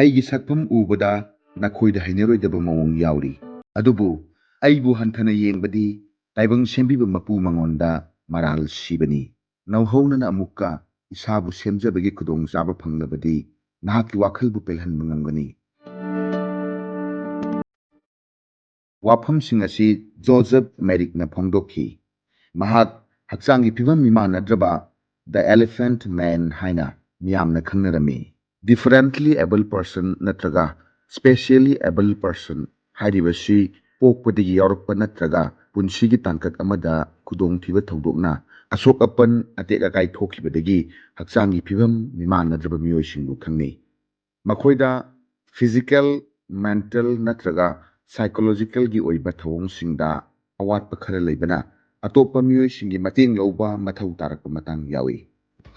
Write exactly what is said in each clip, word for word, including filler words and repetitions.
ꯑꯩꯒꯤ ꯁꯛꯐꯝ ꯎꯕꯗ ꯅꯈꯣꯏꯗ ꯍꯩꯅꯔꯣꯏꯗꯕ ꯃꯑꯣꯡ ꯌꯥꯎꯔꯤ꯫ ꯑꯗꯨꯕꯨ ꯑꯩꯕꯨ ꯍꯟꯊꯅ ꯌꯦꯡꯕꯗꯤ ꯇꯥꯏꯕꯪ ꯁꯦꯝꯕꯤꯕ ꯃꯄꯨ ꯃꯉꯣꯟꯗ ꯃꯔꯥꯜ ꯁꯤꯕꯅꯤ꯫ ꯅꯧꯍꯧꯅꯅ ꯑꯃꯨꯛꯀ ꯏꯁꯥꯕꯨ ꯁꯦꯝꯖꯕꯒꯤ ꯈꯨꯗꯣꯡꯆꯥꯕ ꯐꯪꯂꯕꯗꯤ ꯅꯍꯥꯛꯀꯤ ꯋꯥꯈꯜꯕꯨ ꯄꯦꯜꯍꯟꯕ ꯉꯝꯒꯅꯤ꯫ ꯋꯥꯐꯝꯁꯤꯡ ꯑꯁꯤ ꯖꯣꯖꯦꯐ ꯃꯦꯔꯤꯛꯅ ꯐꯣꯡꯗꯣꯛꯈꯤ꯫ ꯃꯍꯥꯛ ꯍꯛꯆꯥꯡꯒꯤ ꯐꯤꯕꯝ ꯃꯤꯃꯥꯟꯅꯗ꯭ꯔꯕ The Elephant Man ꯍꯥꯏꯅ ꯃꯤꯌꯥꯝꯅ ꯈꯪꯅꯔꯝꯃꯤ꯫ Differently abled person ꯅꯠꯇ꯭ꯔꯒ specially abled person ꯍꯥꯏꯔꯤꯕꯁꯤ ꯄꯣꯛꯄꯗꯒꯤ ꯌꯥꯎꯔꯛꯄ ꯅꯠꯇ꯭ꯔꯒ ꯄꯨꯟꯁꯤꯒꯤ ꯇꯥꯡꯀꯛ ꯑꯃꯗ ꯈꯨꯗꯣꯡꯊꯤꯕ ꯊꯧꯗꯣꯛꯅ ꯑꯁꯣꯛ ꯑꯄꯟ, ꯑꯇꯦꯛ ꯑꯀꯥꯏ ꯊꯣꯛꯈꯤꯕꯗꯒꯤ ꯍꯛꯆꯥꯡꯒꯤ ꯐꯤꯕꯝ ꯃꯤꯃꯥꯟꯅꯗ꯭ꯔꯕ ꯃꯤꯑꯣꯏꯁꯤꯡꯕꯨ ꯈꯪꯅꯩ꯫ ꯃꯈꯣꯏꯗ physical, mental ꯅꯠꯇ꯭ꯔꯒ psychological ꯒꯤ ꯑꯣꯏꯕ ꯊꯧꯑꯣꯡꯁꯤꯡꯗ ꯑꯋꯥꯠꯄ ꯈꯔ ꯂꯩꯕꯅ ꯑꯇꯣꯞꯄ ꯃꯤꯑꯣꯏꯁꯤꯡꯒꯤ ꯃꯇꯦꯡ ꯂꯧꯕ ꯃꯊꯧ ꯇꯥꯔꯛꯄ ꯃꯇꯥꯡ ꯌꯥꯎꯏ꯫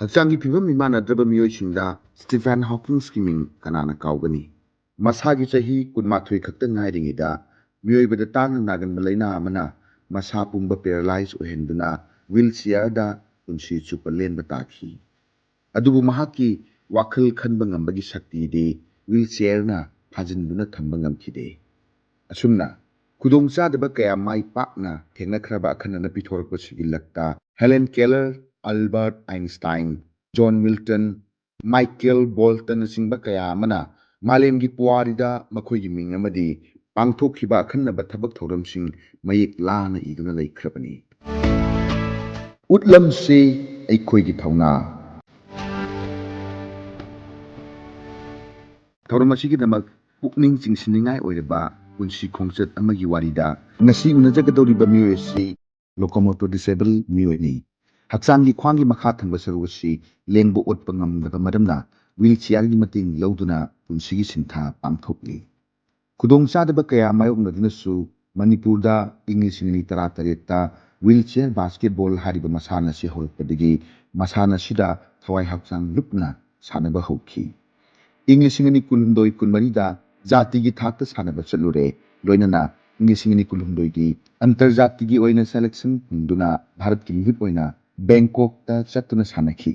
ꯍꯛꯆꯥꯡꯒꯤ ꯐꯤꯕꯝ ꯃꯤꯃꯥꯟꯅꯗ꯭ꯔꯕ ꯃꯤꯑꯣꯏꯁꯤꯡꯗ ꯁ꯭ꯇꯤꯐꯦꯟ ꯍꯣꯀꯤꯡꯁꯀꯤ ꯃꯤꯡ ꯀꯅꯥꯅ ꯀꯥꯎꯒꯅꯤ? ꯃꯁꯥꯒꯤ ꯆꯍꯤ ꯀꯨꯟꯃꯥꯊꯣꯏ ꯈꯛꯇ ꯉꯥꯏꯔꯤꯉꯩꯗ ꯃꯤꯑꯣꯏꯕꯗ ꯇꯥꯡꯅ ꯅꯥꯒꯟꯕ ꯂꯥꯏꯅꯥ ꯑꯃꯅ ꯃꯁꯥ ꯄꯨꯝꯕ paralyse ꯑꯣꯏꯍꯟꯗꯨꯅ wheelchair ꯗ ꯄꯨꯟꯁꯤ ꯆꯨꯞꯄ ꯂꯦꯟꯕ ꯇꯥꯈꯤ꯫ ꯑꯗꯨꯕꯨ ꯃꯍꯥꯛꯀꯤ ꯋꯥꯈꯜ ꯈꯟꯕ ꯉꯝꯕꯒꯤ ꯁꯛꯇꯤꯗꯤ wheelchair ꯅ ꯐꯥꯖꯤꯟꯗꯨꯅ ꯊꯝꯕ ꯉꯝꯈꯤꯗꯦ꯫ ꯑꯁꯨꯝꯅ ꯈꯨꯗꯣꯡꯆꯥꯗꯕ ꯀꯌꯥ ꯃꯥꯏ ꯄꯥꯛꯅ ꯊꯦꯡꯅꯈ꯭ꯔꯕ ꯑꯈꯟꯅꯅ ꯄꯤꯊꯣꯔꯛꯄꯁꯤꯒꯤ ꯂꯛꯇ Helen Keller, Albert Einstein, John Milton, Michael ꯕꯣꯜꯇꯟꯅꯆꯤꯡꯕ ꯀꯌꯥ ꯑꯃꯅ ꯃꯥꯂꯦꯝꯒꯤ ꯄꯨꯋꯥꯔꯤꯗ ꯃꯈꯣꯏꯒꯤ ꯃꯤꯡ ꯑꯃꯗꯤ ꯄꯥꯡꯊꯣꯛꯈꯤꯕ ꯑꯈꯟꯅꯕ ꯊꯕꯛ ꯊꯧꯔꯝꯁꯤꯡ ꯃꯌꯦꯛ ꯂꯥꯅ ꯏꯗꯨꯅ ꯂꯩꯈ꯭ꯔꯕꯅꯤ꯫ ꯎꯠꯂꯝꯁꯤ ꯑꯩꯈꯣꯏꯒꯤ ꯊꯧꯅꯥ꯫ ꯊꯧꯔꯝ ꯑꯁꯤꯒꯤꯗꯃꯛ ꯄꯨꯛꯅꯤꯡ ꯆꯤꯡꯁꯤꯟꯅꯤꯡꯉꯥꯏ ꯑꯣꯏꯔꯕ ꯄꯨꯟꯁꯤ ꯈꯣꯡꯆꯠ ꯑꯃꯒꯤ ꯋꯥꯔꯤꯗ ꯉꯁꯤ ꯎꯅꯖꯒꯗꯧꯔꯤꯕ ꯃꯤꯑꯣꯏ ꯑꯁꯤ locomotor disable ꯃꯤꯑꯣꯏꯅꯤ꯫ ꯍꯛꯆꯥꯡꯒꯤ ꯈ꯭ꯋꯥꯡꯒꯤ ꯃꯈꯥ ꯊꯪꯕ ꯁꯔꯨꯛ ꯑꯁꯤ ꯂꯦꯡꯕ ꯑꯣꯠꯄ ꯉꯝꯗꯕ ꯃꯔꯝꯅ wheelchair ꯒꯤ ꯃꯇꯦꯡ ꯂꯧꯗꯨꯅ ꯄꯨꯟꯁꯤꯒꯤ ꯁꯤꯟꯊꯥ ꯄꯥꯡꯊꯣꯛꯂꯤ꯫ ꯈꯨꯗꯣꯡꯆꯥꯗꯕ ꯀꯌꯥ ꯃꯥꯌꯣꯛꯅꯗꯨꯅꯁꯨ ꯃꯅꯤꯄꯨꯔꯗ ꯏꯪ ꯂꯤꯁꯤꯡ ꯑꯅꯤ ꯇꯔꯥꯇꯔꯦꯠꯇ wheelchair basketball ꯍꯥꯏꯔꯤꯕ ꯃꯁꯥꯟꯅ ꯑꯁꯤ ꯍꯧꯔꯛꯄꯗꯒꯤ ꯃꯁꯥꯟꯅ ꯑꯁꯤꯗ ꯊꯋꯥꯏ ꯍꯛꯆꯥꯡ ꯂꯨꯞꯅ ꯁꯥꯟꯅꯕ ꯍꯧꯈꯤ꯫ ꯏꯪ ꯂꯤꯁꯤꯡ ꯑꯅꯤ ꯀꯨꯟꯍꯨꯝꯗꯣꯏ ꯀꯨꯟꯃꯔꯤꯗ ꯖꯥꯇꯤꯒꯤ ꯊꯥꯛꯇ ꯁꯥꯟꯅꯕ ꯆꯠꯂꯨꯔꯦ, ꯂꯣꯏꯅꯅ ꯏꯪ ꯂꯤꯁꯤꯡ ꯑꯅꯤ ꯀꯨꯟꯍꯨꯝꯗꯣꯏꯒꯤ ꯑꯟꯇꯔꯖꯥꯇꯤꯒꯤ ꯑꯣꯏꯅ selection ꯐꯪꯗꯨꯅ ꯚꯥꯔꯠꯀꯤ ꯃꯤꯍꯨꯠ ꯑꯣꯏꯅ ꯕꯦꯡꯀꯣꯛꯇ ꯆꯠꯇꯨꯅ ꯁꯥꯟꯅꯈꯤ꯫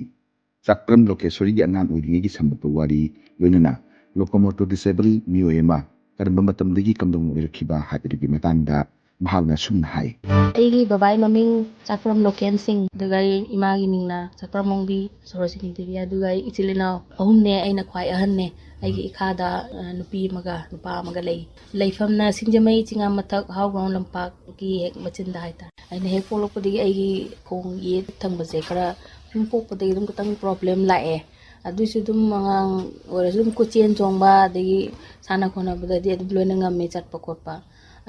ꯆꯥꯛꯄ꯭ꯔꯝ ꯂꯣꯀꯦꯁꯣꯔꯤꯒꯤ ꯑꯉꯥꯡ ꯑꯣꯏꯔꯤꯉꯩꯒꯤ ꯁꯝꯕꯠꯄ ꯋꯥꯔꯤ, ꯂꯣꯏꯅꯅ ꯂꯣꯀꯣꯃꯣꯇꯣꯔ ꯗꯤꯁꯦꯕꯜ ꯃꯤꯑꯣꯏ ꯑꯃ ꯀꯔꯝꯕ ꯃꯇꯝꯗꯒꯤ ꯀꯝꯗꯧꯅ ꯑꯣꯏꯔꯛꯈꯤꯕ ꯍꯥꯏꯕꯗꯨꯒꯤ ꯃꯇꯥꯡꯗ ꯃꯍꯥꯛꯅ ꯑꯁꯨꯝꯅ ꯍꯥꯏ꯫ ꯑꯩꯒꯤ ꯕꯕꯥꯒꯤ ꯃꯃꯤꯡ ꯆꯥꯛꯄ꯭ꯔꯝ ꯂꯣꯀꯦꯟ ꯁꯤꯡ, ꯑꯗꯨꯒ ꯑꯩ ꯏꯃꯥꯒꯤ ꯃꯤꯡꯅ ꯆꯥꯛꯄ꯭ꯔꯝ ꯑꯣꯡꯕꯤ ꯁꯣꯔꯣꯖꯤꯅꯤ ꯗꯦꯕꯤ, ꯑꯗꯨꯒ ꯑꯩ ꯏꯆꯤꯜ ꯏꯅꯥꯎ ꯑꯍꯨꯝꯅꯦ, ꯑꯩꯅ ꯈ꯭ꯋꯥꯏ ꯑꯍꯟꯅꯦ꯫ ꯑꯩꯒꯤ ꯏꯈꯥꯗ ꯑ, ꯅꯨꯄꯤ ꯑꯃꯒ ꯅꯨꯄꯥ ꯑꯃꯒ ꯂꯩ꯫ ꯂꯩꯐꯝꯅ ꯁꯤꯡꯖꯃꯩ ꯆꯤꯡꯉꯥ ꯃꯊꯛ ꯍꯥꯎ ꯒ꯭ꯔꯥꯎꯟ ꯂꯝꯄꯥꯛꯀꯤ ꯍꯦꯛ ꯃꯆꯤꯟꯗ ꯍꯥꯏꯇꯥꯔꯦ꯫ ꯑꯩꯅ ꯍꯦꯛ ꯄꯣꯛꯂꯛꯄꯗꯒꯤ ꯑꯩꯒꯤ ꯈꯣꯡ ꯌꯦꯠ ꯊꯪꯕꯁꯦ ꯈꯔ ꯁꯨꯝ ꯄꯣꯛꯄꯗꯒꯤ ꯑꯗꯨꯝ ꯈꯤꯇꯪ ꯄ꯭ꯔꯣꯕ꯭ꯂꯦꯝ ꯂꯥꯛꯑꯦ꯫ ꯑꯗꯨꯏꯁꯨ ꯑꯗꯨꯝ ꯑꯉꯥꯡ ꯑꯣꯏꯔꯁꯨ ꯑꯗꯨꯝ ꯀꯣꯏꯆꯦꯟ ꯆꯣꯡꯕ, ꯑꯗꯒꯤ ꯁꯥꯟꯅ ꯈꯣꯠꯅꯕꯗꯗꯤ ꯑꯗꯨꯝ ꯂꯣꯏꯅ ꯉꯝꯃꯦ, ꯆꯠꯄ ꯈꯣꯠꯄ꯫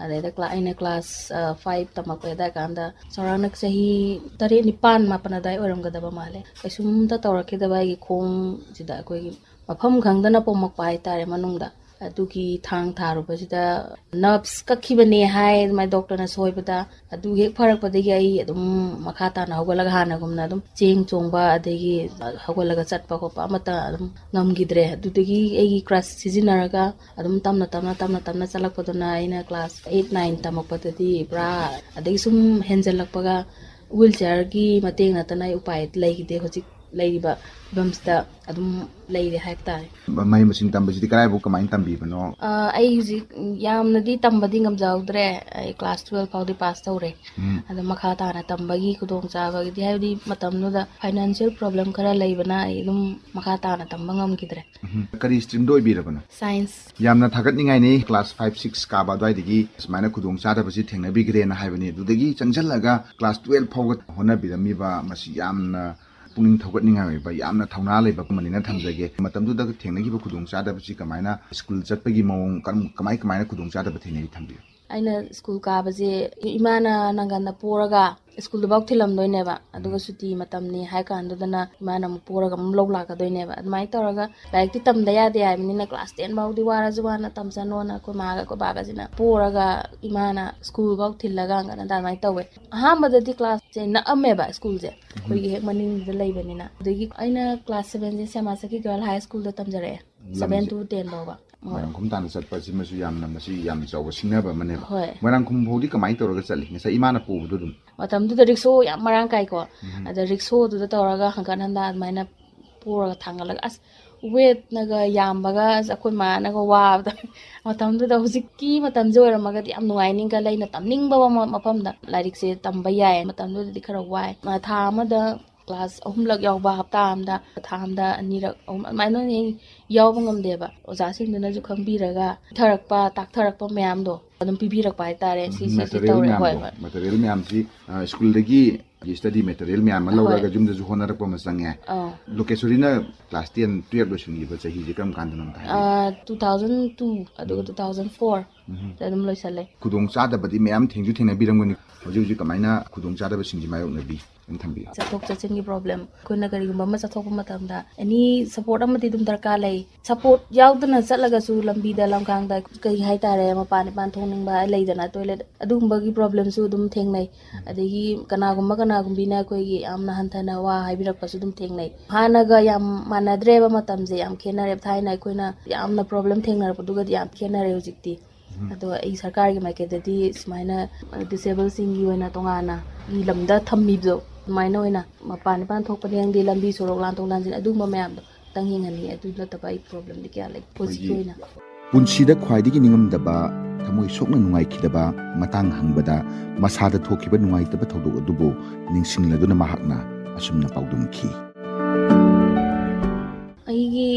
ꯑꯗꯩꯗ ꯀ꯭ꯂꯥ-, ꯑꯩꯅ ꯀ꯭ꯂꯥꯁ, ꯑ, ꯐꯥꯏꯚ ꯇꯝꯃꯛꯄ ꯑꯗꯥꯏ ꯀꯥꯟꯗ ꯆꯥꯎꯔꯥꯛꯅ ꯆꯍꯤ ꯇꯔꯦꯠ, ꯅꯤꯄꯥꯟ, ꯃꯥꯄꯟ ꯑꯗꯥꯏ ꯑꯣꯏꯔꯝꯒꯗꯕ ꯃꯥꯜꯂꯦ꯫ ꯀꯩꯁꯨꯝꯇ ꯇꯧꯔꯛꯈꯤꯗꯕ ꯑꯩꯒꯤ ꯈꯣꯡꯁꯤꯗ ꯑꯩꯈꯣꯏꯒꯤ ꯃꯐꯝ ꯈꯪꯗꯅ ꯄꯣꯝꯃꯛꯄ ꯍꯥꯏꯇꯥꯔꯦ ꯃꯅꯨꯡꯗ꯫ ꯑꯗꯨꯒꯤ ꯊꯥꯡ ꯊꯥꯔꯨꯕꯁꯤꯗ nerves ꯀꯛꯈꯤꯕꯅꯦ ꯍꯥꯏ, ꯑꯗꯨꯃꯥꯏꯅ ꯗꯣꯛꯇꯔꯅ ꯁꯣꯏꯕꯗ꯫ ꯑꯗꯨ ꯍꯦꯛ ꯐꯔꯛꯄꯗꯒꯤ ꯑꯩ ꯑꯗꯨꯝ ꯃꯈꯥ ꯇꯥꯅ ꯍꯧꯒꯠꯂꯒ ꯍꯥꯟꯅꯒꯨꯝꯅ ꯑꯗꯨꯝ ꯆꯦꯡ ꯆꯣꯡꯕ, ꯑꯗꯒꯤ ꯍꯧꯒꯠꯂꯒ ꯆꯠꯄ ꯈꯣꯠꯄ ꯑꯃꯠꯇ ꯑꯗꯨꯝ ꯉꯝꯈꯤꯗ꯭ꯔꯦ꯫ ꯑꯗꯨꯗꯒꯤ ꯑꯩꯒꯤ ꯀ꯭ꯔꯁ ꯁꯤꯖꯤꯟꯅꯔꯒ ꯑꯗꯨꯝ ꯇꯞꯅ ꯇꯞꯅ, ꯇꯞꯅ ꯇꯞꯅ ꯆꯠꯂꯛꯄꯗꯨꯅ ꯑꯩꯅ ꯀ꯭ꯂꯥꯁ ꯑꯩꯠ, ꯅꯥꯏꯟ ꯇꯝꯃꯛꯄꯗꯗꯤ ꯄꯨꯔꯥ, ꯑꯗꯒꯤ ꯁꯨꯝ ꯍꯦꯟꯖꯜꯂꯛꯄꯒ wheelchairꯒꯤ ꯃꯇꯦꯡ ꯅꯠꯇꯅ ꯑꯩ ꯎꯄꯥꯏ ꯂꯩꯈꯤꯗꯦ꯫ ꯍꯧꯖꯤꯛ ꯂꯩꯔꯤꯕ ꯐꯤꯕꯝꯁꯤꯗ ꯑꯗꯨꯝ ꯂꯩꯔꯦ ꯍꯥꯏꯕ ꯇꯥꯔꯦ꯫ ꯃꯍꯩ ꯃꯁꯤꯡ ꯇꯝꯕꯁꯤꯗꯤ ꯀꯗꯥꯏꯐꯥꯎ ꯀꯃꯥꯏꯅ ꯇꯝꯕꯤꯕꯅꯣ? ꯑ, ꯑꯩ ꯍꯧꯖꯤꯛ ꯌꯥꯝꯅꯗꯤ ꯇꯝꯕꯗꯤ ꯉꯝꯖꯍꯧꯗ꯭ꯔꯦ꯫ ꯑꯩ ꯀ꯭ꯂꯥꯁ ꯇꯨꯋꯦꯜꯐ ꯐꯥꯎꯗꯤ ꯄꯥꯁ ꯇꯧꯔꯦ꯫ ꯎꯝ꯫ ꯑꯗꯣ ꯃꯈꯥ ꯇꯥꯅ ꯇꯝꯕꯒꯤ ꯈꯨꯗꯣꯡꯆꯥꯕꯒꯤꯗꯤ, ꯍꯥꯏꯕꯗꯤ ꯃꯇꯝꯗꯨꯗ ꯐꯥꯏꯅꯥꯟꯁꯤꯌꯦꯜ ꯄ꯭ꯔꯣꯕ꯭ꯂꯦꯝ ꯈꯔ ꯂꯩꯕꯅ ꯑꯩ ꯑꯗꯨꯝ ꯃꯈꯥ ꯇꯥꯅ ꯇꯝꯕ ꯉꯝꯈꯤꯗ꯭ꯔꯦ꯫ ꯎꯝ꯫ ꯀꯔꯤ streamꯗ ꯑꯣꯏꯕꯤꯔꯕꯅꯣ? ꯁꯥꯏꯟꯁ꯫ ꯌꯥꯝꯅ ꯊꯥꯒꯠꯅꯤꯡꯉꯥꯏꯅꯤ, ꯀ꯭ꯂꯥꯁ ꯐꯥꯏꯚ, ꯁꯤꯛꯁ ꯀꯥꯕ ꯑꯗꯨꯋꯥꯏꯗꯒꯤ ꯁꯨꯃꯥꯏꯅ ꯈꯨꯗꯣꯡꯆꯥꯗꯕꯁꯤ ꯊꯦꯡꯅꯕꯤꯈ꯭ꯔꯦꯅ ꯍꯥꯏꯕꯅꯤ꯫ ꯑꯗꯨꯗꯒꯤ ꯆꯪꯁꯤꯜꯂꯒ ꯀ꯭ꯂꯥꯁ ꯇꯨꯋꯦꯜꯐ ꯐꯥꯎꯕ ꯍꯣꯠꯅꯕꯤꯔꯝꯃꯤꯕ ꯃꯁꯤ ꯌꯥꯝꯅ ꯄꯨꯛꯅꯤꯡ ꯊꯧꯒꯠꯅꯤꯡꯉꯥꯏ ꯑꯣꯏꯕ, ꯌꯥꯝꯅ ꯊꯧꯅꯥ ꯂꯩꯕ ꯑꯃꯅꯤꯅ ꯊꯝꯖꯒꯦ꯫ ꯃꯇꯝꯗꯨꯗ ꯊꯦꯡꯅꯈꯤꯕ ꯈꯨꯗꯣꯡꯆꯥꯗꯕꯁꯤ ꯀꯃꯥꯏꯅ, ꯁ꯭ꯀꯨꯜ ꯆꯠꯄꯒꯤ ꯃꯑꯣꯡ ꯀꯔꯝ-, ꯀꯃꯥꯏ ꯀꯃꯥꯏꯅ ꯈꯨꯗꯣꯡꯆꯥꯗꯕ ꯊꯦꯡꯅꯔꯤ ꯊꯝꯕꯤꯌꯨ꯫ ꯑꯩꯅ ꯁ꯭ꯀꯨꯜ ꯀꯥꯕꯁꯦ ꯏꯃꯥꯅ ꯅꯪꯒꯟꯗ ꯄꯣꯔꯒ ꯁ꯭ꯀꯨꯜꯗꯨꯐꯥꯎ ꯊꯤꯜꯂꯝꯗꯣꯏꯅꯦꯕ꯫ ꯑꯗꯨꯒ ꯁꯨꯇꯤ ꯃꯇꯝꯅꯤ ꯍꯥꯏ ꯀꯥꯟꯗꯨꯗꯅ ꯏꯃꯥꯅ ꯑꯃꯨꯛ ꯄꯣꯔꯒ ꯑꯃꯨꯛ ꯂꯧ ꯂꯥꯛꯀꯗꯣꯏꯅꯦꯕ꯫ ꯑꯗꯨꯃꯥꯏꯅ ꯇꯧꯔꯒ ꯂꯥꯏꯔꯤꯛꯇꯤ ꯇꯝꯗ ꯌꯥꯗꯦ ꯍꯥꯏꯕꯅꯤꯅ ꯀ꯭ꯂꯥꯁ ꯇꯦꯟ ꯐꯥꯎꯗꯤ ꯋꯥꯔꯁꯨ ꯋꯥꯅ ꯇꯝꯁꯅꯣꯅ ꯑꯩꯈꯣꯏ ꯃꯥꯒ ꯑꯩꯈꯣꯏ ꯕꯥꯒꯁꯤꯅ ꯄꯣꯔꯒ ꯏꯃꯥꯅ ꯁ꯭ꯀꯨꯜꯐꯥꯎ ꯊꯤꯜꯂꯒ ꯉꯟꯅ ꯑꯗꯨꯃꯥꯏꯅ ꯇꯧꯋꯦ꯫ ꯑꯍꯥꯟꯕꯗꯗꯤ ꯀ꯭ꯂꯥꯁꯁꯦ ꯅꯛꯑꯝꯃꯦꯕ ꯁ꯭ꯀꯨꯜꯁꯦ, ꯑꯩꯈꯣꯏꯒꯤ ꯍꯦꯛ ꯃꯅꯤꯡꯁꯤꯗ ꯂꯩꯕꯅꯤꯅ꯫ ꯑꯗꯒꯤ ꯑꯩꯅ ꯀ꯭ꯂꯥꯁ ꯁꯚꯦꯟꯁꯦ ꯁꯦꯃꯥꯁꯀꯤ ꯒꯔꯜ ꯍꯥꯏ ꯁ꯭ꯀꯨꯜꯗ ꯇꯝꯖꯔꯛꯑꯦ, ꯁꯚꯦꯟ ꯂꯝꯁꯦ ꯇꯨ ꯇꯦꯟ ꯐꯥꯎꯕ꯫ ꯍꯣꯏ꯫ ꯃꯣꯏꯔꯥꯡꯈꯣꯝ ꯇꯥꯟꯅ ꯆꯠꯄ ꯑꯁꯤꯃꯁꯨ ꯌꯥꯝꯅ, ꯃꯁꯤ ꯌꯥꯝ ꯆꯥꯎꯕ ꯁꯤꯡꯅꯕ ꯑꯃꯅꯦꯕ꯫ ꯍꯣꯏ꯫ ꯃꯣꯏꯔꯥꯡꯈꯣꯝ ꯐꯥꯎꯗꯤ ꯀꯃꯥꯏꯅ ꯇꯧꯔꯒ ꯆꯠꯂꯤ? ꯉꯁꯥꯏ ꯏꯃꯥꯅ ꯄꯨꯕꯗꯣ ꯑꯗꯨꯝ? ꯃꯇꯝꯗꯨꯗ ꯔꯤꯛꯁꯣ ꯌꯥꯝ ꯃꯔꯥꯡ ꯀꯥꯏꯀꯣ꯫ ꯎꯝ꯫ ꯑꯗ ꯔꯤꯛꯁꯣꯗꯨꯗ ꯇꯧꯔꯒ ꯍꯪꯒꯠ ꯍꯟꯗ ꯑꯗꯨꯃꯥꯏꯅ ꯄꯨꯔꯒ ꯊꯥꯡꯒꯠꯂꯒ, ꯑꯁ, ꯋꯦꯠꯅꯒ ꯌꯥꯝꯕꯒ ꯑꯁ ꯑꯩꯈꯣꯏ ꯃꯥꯅꯒ ꯋꯥꯕꯗ ꯃꯇꯝꯗꯨꯗ, ꯍꯧꯖꯤꯛꯀꯤ ꯃꯇꯝꯁꯦ ꯑꯣꯏꯔꯝꯃꯒꯗꯤ ꯌꯥꯝ ꯅꯨꯡꯉꯥꯏꯅꯤ, ꯈꯜꯂꯦ꯫ ꯑꯩꯅ ꯇꯝꯅꯤꯡꯕ ꯃ-, ꯃꯐꯝꯗ ꯂꯥꯏꯔꯤꯛꯁꯦ ꯇꯝꯕ ꯌꯥꯏ꯫ ꯃꯇꯝꯗꯨꯗꯗꯤ ꯈꯔ ꯋꯥꯏ꯫ ꯊꯥ ꯑꯃꯗ ꯀ꯭ꯂꯥꯁ ꯑꯍꯨꯝꯂꯛ ꯌꯥꯎꯕ, ꯍꯞꯇꯥ ꯑꯃꯗ, ꯊꯥ ꯑꯃꯗ ꯑꯅꯤꯔꯛ, ꯑꯍꯨꯝ, ꯑꯗꯨꯃꯥꯏꯅ ꯑꯣꯏꯅ ꯌꯥꯎꯕ ꯉꯝꯗꯦꯕ꯫ ꯑꯣꯖꯥꯁꯤꯡꯗꯨꯅꯁꯨ ꯈꯪꯕꯤꯔꯒ ꯄꯤꯊꯔꯛꯄ, ꯇꯥꯛꯊꯔꯛꯄ ꯃꯌꯥꯝꯗꯣ ꯑꯗꯨꯝ ꯄꯤꯕꯤꯔꯛꯄ ꯍꯥꯏꯇꯥꯔꯦ꯫ ꯁꯤ, ꯁꯤ, ꯁꯤ material ꯇꯧꯔꯦ꯫ ꯍꯣꯏ, ꯃꯌꯥꯝꯗꯣ, ꯍꯣꯏ꯫ Material ꯃꯌꯥꯝꯁꯤ, ꯑ, ꯁ꯭ꯀꯨꯜꯗꯒꯤ study material ꯃꯌꯥꯝ ꯑꯃ ꯍꯣꯏ꯫ ꯂꯧꯔꯒ ꯌꯨꯝꯗꯁꯨ ꯍꯣꯠꯅꯔꯛꯄ ꯑꯃ ꯆꯪꯉꯦ꯫ ꯑꯧ꯫ ꯂꯣꯀꯦꯁꯣꯔꯤꯅ class ten, twelve ꯂꯣꯏꯁꯤꯟꯈꯤꯕ ꯆꯍꯤꯁꯦ ꯀꯔꯝ ꯀꯥꯟꯗꯅꯣ ꯑꯝꯇ ꯍꯥꯏꯕꯤꯌꯨ? ꯑ, two thousand two, ꯑꯗꯨꯒ ꯎꯝ꯫ Two thousand four ꯎꯝ꯫ ꯗ ꯑꯗꯨꯝ ꯂꯣꯏꯁꯜꯂꯦ꯫ ꯈꯨꯗꯣꯡ ꯆꯥꯗꯕꯗꯤ ꯃꯌꯥꯝ ꯊꯦꯡꯁꯨ ꯊꯦꯡꯅꯕꯤꯔꯝꯒꯅꯤ꯫ ꯍꯧꯖꯤꯛ ꯍꯧꯖꯤꯛ ꯀꯃꯥꯏꯅ ꯈꯨꯗꯣꯡ ꯆꯥꯗꯕꯁꯤꯡꯁꯤ ꯃꯥꯌꯣꯛꯅꯕꯤ? ꯑꯗꯨꯝ ꯊꯝꯕꯤꯌꯨ꯫ ꯆꯠꯊꯣꯛ ꯆꯠꯁꯤꯟꯒꯤ problem, ꯑꯩꯈꯣꯏꯅ ꯀꯔꯤꯒꯨꯝꯕ ꯑꯃ ꯆꯠꯊꯣꯛꯄ ꯃꯇꯝꯗ any support ꯑꯃꯗꯤ ꯑꯗꯨꯝ ꯗꯔꯀꯥꯔ ꯂꯩ꯫ Support ꯌꯥꯎꯗꯅ ꯆꯠꯂꯒꯁꯨ ꯂꯝꯕꯤꯗ ꯂꯝꯈꯥꯡꯗ ꯀꯩ ꯍꯥꯏꯇꯥꯔꯦ, ꯃꯄꯥꯟ ꯏꯄꯥꯟ ꯊꯣꯛꯅꯤꯡꯕ ꯂꯩꯗꯅ, toilet ꯑꯗꯨꯒꯨꯝꯕꯒꯤ problemꯁꯨ ꯑꯗꯨꯝ ꯊꯦꯡꯅꯩ꯫ ꯑꯗꯒꯤ ꯀꯅꯥꯒꯨꯝꯕ ꯀꯅꯥꯒꯨꯝꯕꯤꯅ ꯑꯩꯈꯣꯏꯒꯤ ꯌꯥꯝꯅ ꯍꯟꯊꯅ ꯋꯥ ꯍꯥꯏꯕꯤꯔꯛꯄꯁꯨ ꯑꯗꯨꯝ ꯊꯦꯡꯅꯩ꯫ ꯍꯥꯟꯅꯒ ꯌꯥꯝ ꯃꯥꯟꯅꯗ꯭ꯔꯦꯕ ꯃꯇꯝꯁꯦ, ꯌꯥꯝ ꯈꯦꯠꯅꯔꯦ꯫ ꯊꯥꯏꯅ ꯑꯩꯈꯣꯏꯅ ꯌꯥꯝꯅ problem ꯊꯦꯡꯅꯔꯛꯄꯗꯨꯒꯗꯤ ꯌꯥꯝ ꯈꯦꯠꯅꯔꯦ ꯍꯧꯖꯤꯛꯇꯤ꯫ ꯎꯝ꯫ ꯑꯗꯣ ꯑꯩ ꯁꯔꯀꯥꯔꯒꯤ ꯃꯥꯏꯀꯩꯗꯗꯤ ꯁꯨꯃꯥꯏꯅ, ꯑ, disableꯁꯤꯡꯒꯤ ꯑꯣꯏꯅ ꯇꯣꯉꯥꯟꯅ ꯒꯤ ꯂꯝꯗ ꯊꯝꯃꯤꯕꯗꯣ, ꯑꯗꯨꯃꯥꯏꯅ ꯑꯣꯏꯅ ꯃꯄꯥꯟ ꯏꯄꯥꯟ ꯊꯣꯛꯄꯅꯤ ꯈꯪꯗꯦ, ꯂꯝꯕꯤ ꯁꯣꯔꯣꯛ ꯂꯥꯟꯊꯣꯛ ꯂꯥꯟꯁꯤꯟ ꯑꯗꯨꯒꯨꯝꯕ ꯃꯌꯥꯝꯗꯣ ꯈꯤꯇꯪ ꯌꯦꯡꯍꯟꯅꯤꯡꯉꯦ꯫ ꯑꯗꯨ ꯅꯠꯇꯕ ꯑꯩ problemꯗꯤ ꯀꯌꯥ ꯂꯩꯇꯦ ꯍꯧꯖꯤꯛꯀꯤ ꯑꯩꯈꯣꯏꯒꯤ ꯑꯣꯏꯅ꯫ ꯄꯨꯟꯁꯤꯗ ꯈ꯭ꯋꯥꯏꯗꯒꯤ ꯅꯤꯡꯉꯝꯗꯕ, ꯊꯃꯣꯏ ꯁꯣꯛꯅ ꯅꯨꯡꯉꯥꯏꯈꯤꯗꯕ ꯃꯇꯥꯡ ꯍꯪꯕꯗ ꯃꯁꯥꯗ ꯊꯣꯛꯈꯤꯕ ꯅꯨꯡꯉꯥꯏꯇꯕ ꯊꯧꯗꯣꯛ ꯑꯗꯨꯕꯨ ꯅꯤꯡꯁꯤꯡꯂꯗꯨꯅ ꯃꯍꯥꯛꯅ ꯑꯁꯨꯝꯅ ꯄꯥꯎꯗꯝꯈꯤ꯫ ꯑꯩꯒꯤ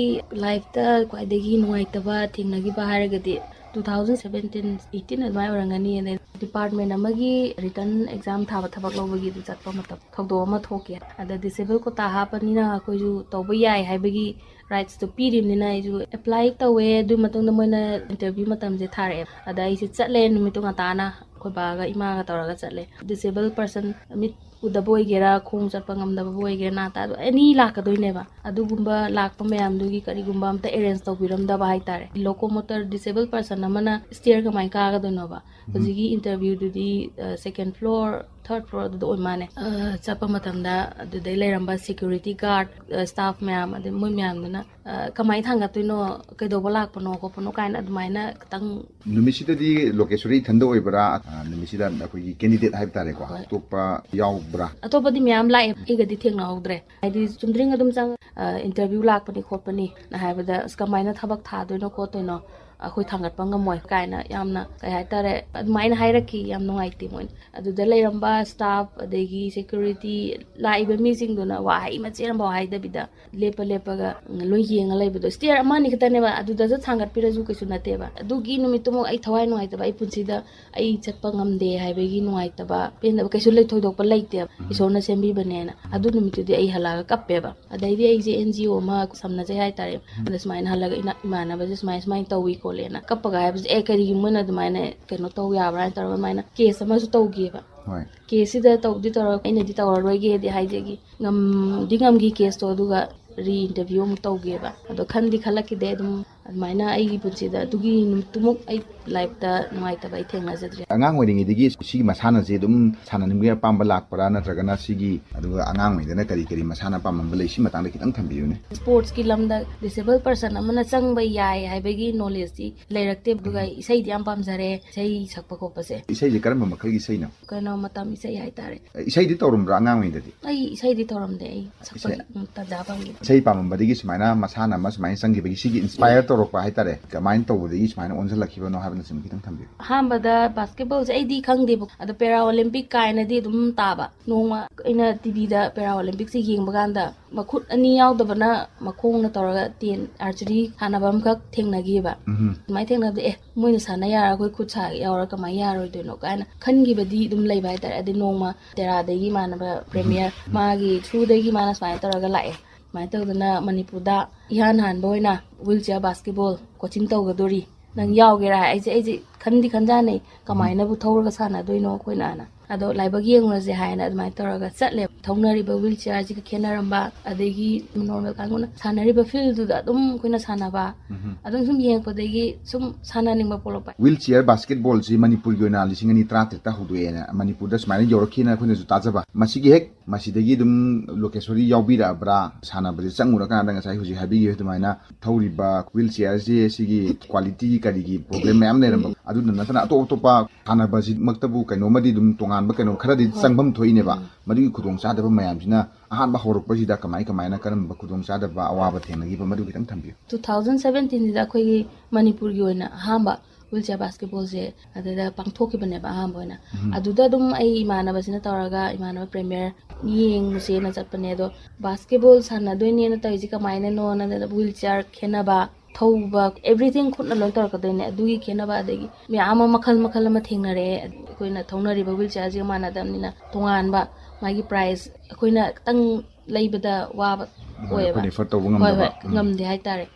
lifeꯇ ꯈ꯭ꯋꯥꯏꯗꯒꯤ ꯅꯨꯡꯉꯥꯏꯇꯕ ꯊꯦꯡꯅꯈꯤꯕ ꯍꯥꯏꯔꯒꯗꯤ two thousand seventeen eighteen ꯑꯗꯨꯃꯥꯏꯅ ꯑꯣꯏꯔꯝꯒꯅꯤ꯫ ꯑꯗꯩ department ꯑꯃꯒꯤ written exam ꯊꯥꯕ ꯊꯕꯛ ꯂꯧꯕꯒꯤ ꯑꯗꯨ ꯆꯠꯄ ꯃꯇꯝ ꯊꯧꯗꯣꯛ ꯑꯃ ꯊꯣꯛꯈꯤ꯫ ꯑꯗ disable quota ꯍꯥꯞꯄꯅꯤꯅ ꯑꯩꯈꯣꯏꯁꯨ ꯇꯧꯕ ꯌꯥꯏ ꯍꯥꯏꯕꯒꯤ rightsꯇꯣ ꯄꯤꯔꯤꯕꯅꯤꯅ ꯑꯩꯁꯨ apply ꯇꯧꯋꯦ꯫ ꯑꯗꯨ ꯃꯇꯨꯡꯗ ꯃꯣꯏꯅ interview ꯃꯇꯝꯁꯦ ꯊꯥꯔꯛꯑꯦ꯫ ꯑꯗ ꯑꯩꯁꯦ ꯆꯠꯂꯦ ꯅꯨꯃꯤꯠꯇꯨ ꯉꯟꯇꯥꯅ꯫ ꯑꯩꯈꯣꯏ ꯕꯥꯒ ꯏꯃꯥꯒ ꯇꯧꯔꯒ ꯆꯠꯂꯦ꯫ Disable person, ꯃꯤꯠ ꯎꯗꯕ ꯑꯣꯏꯒꯦꯔꯥ, ꯈꯣꯡ ꯆꯠꯄ ꯉꯝꯗꯕꯕꯨ ꯑꯣꯏꯒꯦꯔꯥ, ꯅꯥ ꯇꯥꯕ any ꯂꯥꯛꯀꯗꯣꯏꯅꯦꯕ꯫ ꯑꯗꯨꯒꯨꯝꯕ ꯂꯥꯛꯄ ꯃꯌꯥꯝꯗꯨꯒꯤ ꯀꯔꯤꯒꯨꯝꯕ ꯑꯝꯇ arrange ꯇꯧꯕꯤꯔꯝꯗꯕ ꯍꯥꯏꯇꯥꯔꯦ꯫ Locomotor disable person ꯑꯃꯅ stair ꯀꯃꯥꯏꯅ ꯀꯥꯒꯗꯣꯏꯅꯣꯕ? ꯎꯝ꯫ ꯍꯧꯖꯤꯛꯀꯤ interviewꯗꯨꯗꯤ, ꯑ, second floor ꯊꯥꯔꯠ ꯐ꯭ꯂꯣꯔ ꯑꯗꯨꯗ ꯑꯣꯏ ꯃꯥꯜꯂꯦ꯫ ꯑ, ꯆꯠꯄ ꯃꯇꯝꯗ ꯑꯗꯨꯗꯩ ꯂꯩꯔꯝꯕ ꯁꯦꯀ꯭ꯌꯨꯔꯤꯇꯤ ꯒꯥꯔꯗ, ꯑ, ꯁ꯭ꯇꯥꯐ ꯃꯌꯥꯝ, ꯑꯗꯩ ꯃꯣꯏ ꯃꯌꯥꯝꯗꯨꯅ, "ꯑ, ꯀꯃꯥꯏꯅ ꯊꯥꯡꯒꯠꯇꯣꯏꯅꯣ, ꯀꯩꯗꯧꯕ ꯂꯥꯛꯄꯅꯣ ꯈꯣꯠꯄꯅꯣ?" ꯀꯥꯏꯅ ꯑꯗꯨꯃꯥꯏꯅ ꯈꯤꯇꯪ ꯅꯨꯃꯤꯠꯁꯤꯗꯗꯤ ꯂꯣꯀꯦꯁꯣꯔꯤ ꯏꯊꯟꯗ ꯑꯣꯏꯕ꯭ꯔꯥ? ꯑ, ꯅꯨꯃꯤꯠꯁꯤꯗ ꯑꯩꯈꯣꯏꯒꯤ ꯀꯦꯟꯗꯤꯗꯦꯠ ꯍꯥꯏꯕ ꯇꯥꯔꯦꯀꯣ, ꯍꯣꯏ꯫ ꯑꯇꯣꯞꯄ ꯌꯥꯎꯕ꯭ꯔꯥ? ꯑꯇꯣꯞꯄꯗꯤ ꯃꯌꯥꯝ ꯂꯥꯛꯑꯦ, ꯑꯩꯒꯗꯤ ꯊꯦꯡꯅꯍꯧꯗ꯭ꯔꯦ꯫ ꯍꯥꯏꯗꯤ ꯆꯨꯝꯗ꯭ꯔꯤꯡ ꯑꯗꯨꯝ ꯆꯪ, ꯑ, ꯏꯟꯇꯔꯚ꯭ꯌꯨ ꯂꯥꯛꯄꯅꯤ ꯈꯣꯠꯄꯅꯤꯅ ꯍꯥꯏꯕꯗ, "ꯑꯁ, ꯀꯃꯥꯏꯅ ꯊꯕꯛ ꯊꯥꯗꯣꯏꯅꯣ ꯈꯣꯠꯇꯣꯏꯅꯣ? ꯑꯩꯈꯣꯏ ꯊꯥꯡꯒꯠꯄ ꯉꯝꯃꯣꯏ" ꯀꯥꯏꯅ ꯌꯥꯝꯅ, ꯀꯩ ꯍꯥꯏꯇꯥꯔꯦ, ꯑꯗꯨꯃꯥꯏꯅ ꯍꯥꯏꯔꯛꯈꯤ꯫ ꯌꯥꯝ ꯅꯨꯡꯉꯥꯏꯇꯦ ꯃꯣꯏꯅ꯫ ꯑꯗꯨꯗ ꯂꯩꯔꯝꯕ ꯁ꯭ꯇꯥꯐ, ꯑꯗꯒꯤ ꯁꯦꯀ꯭ꯌꯨꯔꯤꯇꯤ, ꯂꯥꯛꯏꯕ ꯃꯤꯁꯤꯡꯗꯨꯅ ꯋꯥꯍꯩ ꯃꯆꯦꯠ ꯑꯃꯐꯥꯎ ꯍꯥꯏꯗꯕꯤꯗ ꯂꯦꯞꯄ ꯂꯦꯞꯄꯒ, ꯎꯝ, ꯂꯣꯏ ꯌꯦꯡꯉ ꯂꯩꯕꯗꯣ꯫ ꯁ꯭ꯇꯦꯌꯔ ꯑꯃ ꯑꯅꯤ ꯈꯛꯇꯅꯦꯕ, ꯑꯗꯨꯗꯁꯨ ꯊꯥꯡꯒꯠꯄꯤꯔꯁꯨ ꯀꯩꯁꯨ ꯅꯠꯇꯦꯕ꯫ ꯑꯗꯨꯒꯤ ꯅꯨꯃꯤꯠꯇꯨꯃꯨꯛ ꯑꯩ ꯊꯋꯥꯏ ꯅꯨꯡꯉꯥꯏꯇꯕ, ꯑꯩ ꯄꯨꯟꯁꯤꯗ ꯑꯩ ꯆꯠꯄ ꯉꯝꯗꯦ ꯍꯥꯏꯕꯒꯤ ꯅꯨꯡꯉꯥꯏꯇꯕ, ꯄꯦꯟꯗꯕ ꯀꯩꯁꯨ ꯂꯩ, ꯊꯣꯏꯗꯣꯛꯄ ꯂꯩꯇꯦꯕ, ꯎꯝ꯫ ꯏꯁꯣꯔꯅ ꯁꯦꯝꯕꯤꯕꯅꯦꯅ꯫ ꯑꯗꯨ ꯅꯨꯃꯤꯠꯇꯨꯗꯤ ꯑꯩ ꯍꯜꯂꯛꯑꯒ ꯀꯞꯄꯦꯕ꯫ ꯑꯗꯩꯗꯤ ꯑꯩꯁꯦ ꯑꯦꯟ ꯖꯤ ꯑꯣ ꯑꯃ ꯁꯝꯅꯖꯩ ꯍꯥꯏꯇꯥꯔꯦ꯫ ꯎꯝ꯫ ꯑꯗ ꯁꯨꯃꯥꯏꯅ ꯍꯜꯂꯒ ꯏꯅꯥ-, ꯏꯃꯥꯟꯅꯕꯁꯦ ꯁꯨꯃꯥꯏꯅ, ꯁꯨꯃꯥꯏꯅ ꯇꯧꯏ ꯈꯣꯠꯂꯦꯅ ꯀꯞꯄꯒ ꯍꯥꯏꯕꯁꯦ, "ꯑꯦ, ꯀꯔꯤꯒꯤ ꯃꯣꯏꯅ ꯑꯗꯨꯃꯥꯏꯅ ꯀꯩꯅꯣ ꯇꯧ ꯌꯥꯕ꯭ꯔꯥ?" ꯍꯥꯏꯅ ꯇꯧꯔꯒ ꯑꯗꯨꯃꯥꯏꯅ ꯀꯦꯁ ꯑꯃꯁꯨ ꯇꯧꯈꯤꯑꯕ꯫ ꯍꯣꯏ꯫ ꯀꯦꯁꯁꯤꯗ ꯇꯧꯗꯤ ꯇꯧꯔꯒ ꯑꯩꯅꯗꯤ ꯇꯧꯔꯔꯣꯏꯒꯦꯗꯤ ꯍꯥꯏꯖꯒꯤ꯫ ꯉꯝꯗꯤ ꯉꯝꯈꯤ ꯀꯦꯁꯇꯣ, ꯑꯗꯨꯒ ꯔꯤ ꯏꯟꯇꯔꯚ꯭ꯌꯨ ꯑꯃꯨꯛ ꯇꯧꯒꯦꯕ꯫ ꯑꯗꯣ ꯈꯟꯗꯤ ꯈꯜꯂꯛꯈꯤꯗꯦ꯫ ꯑꯗꯨꯝ ꯑꯗꯨꯃꯥꯏꯅ ꯑꯩꯒꯤ ꯄꯨꯟꯁꯤꯗ ꯑꯗꯨꯒꯤ ꯅꯨꯃꯤꯠꯇꯨꯃꯨꯛ ꯑꯩ ꯂꯥꯏꯐꯇ ꯅꯨꯡꯉꯥꯏꯇꯕ ꯑꯩ ꯊꯦꯡꯅꯖꯗ꯭ꯔꯤ꯫ ꯑꯉꯥꯡ ꯑꯣꯏꯔꯤꯉꯩꯗꯒꯤ ꯁꯤꯒꯤ ꯃꯁꯥꯟꯅꯁꯦ ꯑꯗꯨꯝ ꯁꯥꯟꯅꯅꯤꯡꯕꯒꯤ ꯑꯄꯥꯝꯕ ꯂꯥꯛꯄ꯭ꯔꯥ, ꯅꯠꯇ꯭ꯔꯒꯅ ꯁꯤꯒꯤ, ꯑꯗꯨꯒ ꯑꯉꯥꯡ ꯑꯣꯏꯔꯤꯉꯩꯗꯅ ꯀꯔꯤ ꯀꯔꯤ ꯃꯁꯥꯟꯅ ꯄꯥꯝꯂꯝꯕ ꯂꯩ? ꯁꯤ ꯃꯇꯥꯡꯗ ꯈꯤꯇꯪ ꯊꯝꯕꯤꯌꯨꯅꯦ꯫ ꯁ꯭ꯄꯣꯔꯠꯁꯀꯤ ꯂꯝꯗ ꯗꯤꯁꯦꯕꯜ ꯄꯔꯁꯟ ꯑꯃꯅ ꯆꯪꯕ ꯌꯥꯏ ꯍꯥꯏꯕꯒꯤ ꯅꯣꯂꯦꯖꯇꯤ ꯂꯩꯔꯛꯇꯦ꯫ ꯑꯗꯨꯒ ꯎꯝ꯫ ꯏꯁꯩꯗꯤ ꯌꯥꯝ ꯄꯥꯝꯖꯔꯦ, ꯏꯁꯩ ꯁꯛꯄ ꯈꯣꯠꯄꯁꯦ꯫ ꯏꯁꯩꯁꯦ ꯀꯔꯝꯕ ꯃꯈꯜꯒꯤ ꯏꯁꯩꯅꯣ? ꯀꯩꯅꯣ, ꯃꯇꯝ ꯏꯁꯩ ꯍꯥꯏꯇꯥꯔꯦ꯫ ꯏꯁꯩꯗꯤ ꯇꯧꯔꯝꯕ꯭ꯔꯥ ꯑꯉꯥꯡ ꯑꯣꯏꯔꯤꯉꯩꯗꯗꯤ? ꯑꯩ ꯏꯁꯩꯗꯤ ꯇꯧꯔꯝꯗꯦ, ꯑꯩ ꯁꯛꯄꯒꯤ, ꯏꯁꯩ ꯎꯝ, ꯇꯟꯖꯥ ꯐꯪꯈꯤꯗꯦ꯫ ꯏꯁꯩ ꯄꯥꯝꯃꯝꯕꯗꯒꯤ ꯁꯨꯃꯥꯏꯅ ꯃꯁꯥꯟꯅ ꯑꯃ ꯁꯨꯃꯥꯏꯅ ꯆꯪꯈꯤꯕꯒꯤ ꯁꯤꯒꯤ ꯏꯟꯁꯄꯥꯌꯔ ꯇꯧꯔꯛꯄ ꯍꯥꯏꯇꯥꯔꯦ, ꯀꯃꯥꯏꯅ ꯇꯧꯕꯗꯒꯤ ꯁꯨꯃꯥꯏꯅ ꯑꯣꯟꯁꯤꯜꯂꯛꯈꯤꯕꯅꯣ ꯍꯥꯏꯕꯅꯆꯤꯡꯕ ꯈꯤꯇꯪ ꯊꯝꯕꯤꯌꯨ꯫ ꯑꯍꯥꯟꯕꯗ ꯕꯥꯁꯀꯦꯠꯕꯣꯜꯁꯦ ꯑꯩꯗꯤ ꯈꯪꯗꯦꯕ, ꯑꯗꯣ ꯄꯦꯔꯥ ꯑꯣꯂꯦꯝꯄꯤꯛ ꯀꯥꯏꯅꯗꯤ ꯑꯗꯨꯝ ꯇꯥꯕ꯫ ꯅꯣꯡꯃ ꯑꯩꯅ ꯇꯤ ꯚꯤꯗ ꯄꯦꯔꯥ ꯑꯣꯂꯦꯝꯄꯤꯛꯁꯦ ꯌꯦꯡꯕ ꯀꯥꯟꯗ ꯃꯈꯨꯠ ꯑꯅꯤ ꯌꯥꯎꯗꯕꯅ ꯃꯈꯣꯡꯅ ꯇꯧꯔꯒ ꯇꯦꯟ, ꯑꯥꯔꯆꯔꯤ ꯁꯥꯟꯅꯕ ꯑꯃꯈꯛ ꯊꯦꯡꯅꯈꯤꯕ꯫ ꯎꯝ꯫ ꯑꯗꯨꯃꯥꯏꯅ ꯊꯦꯡꯅꯕꯗ, "ꯑꯦ, ꯃꯣꯏꯅ ꯁꯥꯟꯅ ꯌꯥꯔꯒ ꯑꯩꯈꯣꯏ ꯈꯨꯠ ꯁꯥ ꯌꯥꯎꯔ ꯀꯃꯥꯏꯅ ꯌꯥꯔꯣꯏꯗꯣꯏꯅꯣ?" ꯀꯥꯏꯅ ꯈꯟꯈꯤꯕꯗꯤ ꯑꯗꯨꯝ ꯂꯩꯕ ꯍꯥꯏꯇꯥꯔꯦ꯫ ꯑꯗꯩ ꯅꯣꯡꯃ ꯇꯦꯔꯥꯗꯒꯤ ꯏꯃꯥꯟꯅꯕ ꯄ꯭ꯔꯦꯃꯤꯌꯔ, ꯃꯥꯒꯤ ꯊ꯭ꯔꯨꯗꯒꯤ ꯃꯥꯅ ꯁꯨꯃꯥꯏꯅ ꯇꯧꯔꯒ ꯂꯥꯛꯑꯦ꯫ ꯁꯨꯃꯥꯏꯅ ꯇꯧꯗꯅ ꯃꯅꯤꯄꯨꯔꯗ ꯏꯍꯥꯟ ꯍꯥꯟꯕ ꯑꯣꯏꯅ ꯋꯤꯜ ꯆꯤꯌꯔ ꯕꯥꯁꯀꯦꯠꯕꯣꯜ ꯀꯣꯆꯤꯡ ꯇꯧꯒꯗꯣꯔꯤ, ꯅꯪ ꯌꯥꯎꯒꯦꯔꯥ ꯍꯥꯏ꯫ ꯑꯩꯁꯦ, ꯑꯩꯁꯦ ꯈꯟꯗꯤ ꯈꯟꯖꯥꯅꯩ, ꯀꯃꯥꯏꯅꯕꯨ ꯊꯧꯔꯒ ꯁꯥꯟꯅꯗꯣꯏꯅꯣ ꯑꯩꯈꯣꯏꯅ ꯍꯥꯏꯅ꯫ ꯑꯗꯣ ꯂꯥꯏꯕꯛ ꯌꯦꯡꯉꯨꯔꯁꯦ ꯍꯥꯏꯅ ꯑꯗꯨꯃꯥꯏꯅ ꯇꯧꯔꯒ ꯆꯠꯂꯦ꯫ ꯊꯧꯅꯔꯤꯕ ꯋꯤꯜ ꯆꯤꯌꯔꯁꯤꯒ ꯈꯦꯠꯅꯔꯝꯕ, ꯑꯗꯒꯤ ꯅꯣꯔꯃꯦꯜ ꯀꯥꯡꯕꯨꯅ ꯁꯥꯟꯅꯔꯤꯕ ꯐꯤꯜꯗꯨꯗ ꯑꯗꯨꯝ ꯑꯩꯈꯣꯏꯅ ꯁꯥꯟꯅꯕ, ꯑꯗꯨꯝ ꯁꯨꯝ ꯌꯦꯡꯉꯛꯄꯗꯒꯤ ꯁꯨꯝ ꯁꯥꯟꯅꯅꯤꯡꯕ ꯄꯣꯛꯂꯛꯄ꯫ ꯋꯤꯜ ꯆꯤꯌꯔ ꯕꯥꯁꯀꯦꯠꯕꯣꯜꯁꯤ ꯃꯅꯤꯄꯨꯔꯒꯤ ꯑꯣꯏꯅ ꯂꯤꯁꯤꯡ ꯑꯅꯤ ꯇꯔꯥꯇꯔꯦꯠꯇ ꯍꯧꯗꯣꯛꯑꯦꯅ, ꯃꯅꯤꯄꯨꯔꯗ ꯁꯨꯃꯥꯏꯅ ꯌꯧꯔꯛꯈꯤꯅ ꯑꯩꯈꯣꯏꯅꯁꯨ ꯇꯥꯖꯕ꯫ ꯃꯁꯤꯒꯤ ꯍꯦꯛ ꯃꯁꯤꯗꯒꯤ ꯑꯗꯨꯝ ꯂꯣꯀꯦꯁꯣꯔꯤ ꯌꯥꯎꯕꯤꯔꯛꯑꯕ꯭ꯔꯥ? ꯁꯥꯟꯅꯕꯁꯦ ꯆꯪꯉꯨꯔꯀꯥꯟꯗ ꯉꯁꯥꯏ ꯍꯧꯖꯤꯛ ꯍꯥꯏꯕꯤꯈꯤꯕ ꯑꯗꯨꯃꯥꯏꯅ ꯊꯧꯔꯤꯕ ꯋꯤꯜ ꯆꯤꯌꯔꯁꯦ ꯁꯤꯒꯤ ꯀ꯭ꯋꯥꯂꯤꯇꯤꯒꯤ ꯀꯔꯤꯒꯤ ꯄ꯭ꯔꯣꯕ꯭ꯂꯦꯝ ꯃꯌꯥꯝ ꯂꯩꯔꯝꯕ, ꯑꯗꯨꯗ ꯅꯠꯇꯅ ꯑꯇꯣꯞ ꯑꯇꯣꯞꯄ ꯁꯥꯟꯅꯕꯁꯤꯃꯛꯇꯕꯨ ꯀꯩꯅꯣꯝꯃꯗꯤ ꯑꯗꯨꯝ ꯇꯣꯉꯥꯟꯕ ꯀꯩꯅꯣꯝ ꯈꯔꯗꯤ ꯆꯪꯐꯝ ꯊꯣꯛꯏꯅꯦꯕ꯫ ꯃꯗꯨꯒꯤ ꯈꯨꯗꯣꯡꯆꯥꯗꯕ ꯃꯌꯥꯝꯁꯤꯅ ꯑꯍꯥꯟꯕ ꯍꯧꯔꯛꯄꯁꯤꯗ ꯀꯃꯥꯏ ꯀꯃꯥꯏꯅ ꯀꯔꯝꯕ ꯈꯨꯗꯣꯡꯆꯥꯗꯕ ꯑꯋꯥꯕ ꯊꯦꯡꯅꯈꯤꯕ, ꯃꯗꯨ ꯈꯤꯇꯪ ꯊꯝꯕꯤꯌꯨ꯫ ꯇꯨ ꯊꯥꯎꯖꯟ ꯁꯕꯦꯟꯇꯤꯟꯁꯤꯗ ꯑꯩꯈꯣꯏꯒꯤ ꯃꯅꯤꯄꯨꯔꯒꯤ ꯑꯣꯏꯅ ꯑꯍꯥꯟꯕ ꯋꯤꯜ ꯆꯤꯌꯔ ꯕꯥꯁꯀꯦꯠꯕꯣꯜꯁꯦ ꯑꯗꯨꯗ ꯄꯥꯡꯊꯣꯛꯈꯤꯕꯅꯦꯕ ꯑꯍꯥꯟꯕ ꯑꯣꯏꯅ꯫ ꯑꯗꯨꯗ ꯑꯗꯨꯝ ꯑꯩ ꯏꯃꯥꯟꯅꯕꯁꯤꯅ ꯇꯧꯔꯒ, ꯏꯃꯥꯟꯅꯕ ꯄ꯭ꯔꯦꯃꯤꯌꯔ ꯌꯦꯡꯉꯨꯁꯦꯅ ꯆꯠꯄꯅꯦ꯫ ꯑꯗꯣ ꯕꯥꯁꯀꯦꯠꯕꯣꯜ ꯁꯥꯟꯅꯗꯣꯏꯅꯦꯅ ꯇꯧꯔꯤꯁꯦ ꯀꯃꯥꯏꯅꯅꯣꯅ, ꯋꯤꯜ ꯆꯤꯌꯔ ꯈꯦꯠꯅꯕ, ꯊꯧꯕ, ꯑꯦꯚ꯭ꯔꯤꯊꯤꯡ ꯈꯨꯠꯅ ꯂꯣꯏ ꯇꯧꯔꯛꯀꯗꯣꯏꯅꯦ꯫ ꯑꯗꯨꯒꯤ ꯈꯦꯠꯅꯕ, ꯑꯗꯒꯤ ꯃꯌꯥꯝ ꯑꯃ ꯃꯈꯜ ꯃꯈꯜ ꯑꯃ ꯊꯦꯡꯅꯔꯛꯑꯦ꯫ ꯑꯩꯈꯣꯏꯅ ꯊꯧꯅꯔꯤꯕ ꯋꯤꯜ ꯆꯤꯌꯔꯁꯤꯒ ꯃꯥꯟꯅꯗꯕꯅꯤꯅ ꯇꯣꯉꯥꯟꯕ, ꯃꯥꯒꯤ ꯄ꯭ꯔꯥꯏꯁ ꯑꯩꯈꯣꯏꯅ ꯈꯤꯇꯪ ꯂꯩꯕꯗ ꯋꯥꯕ ꯑꯣꯏꯌꯦꯕ꯫ ꯑꯩꯈꯣꯏꯅ effort ꯇꯧꯕ ꯍꯣꯏ, ꯉꯝꯗꯕ꯫ ꯍꯣꯏ, ꯉꯝꯗꯦ ꯍꯥꯏꯇꯥꯔꯦ꯫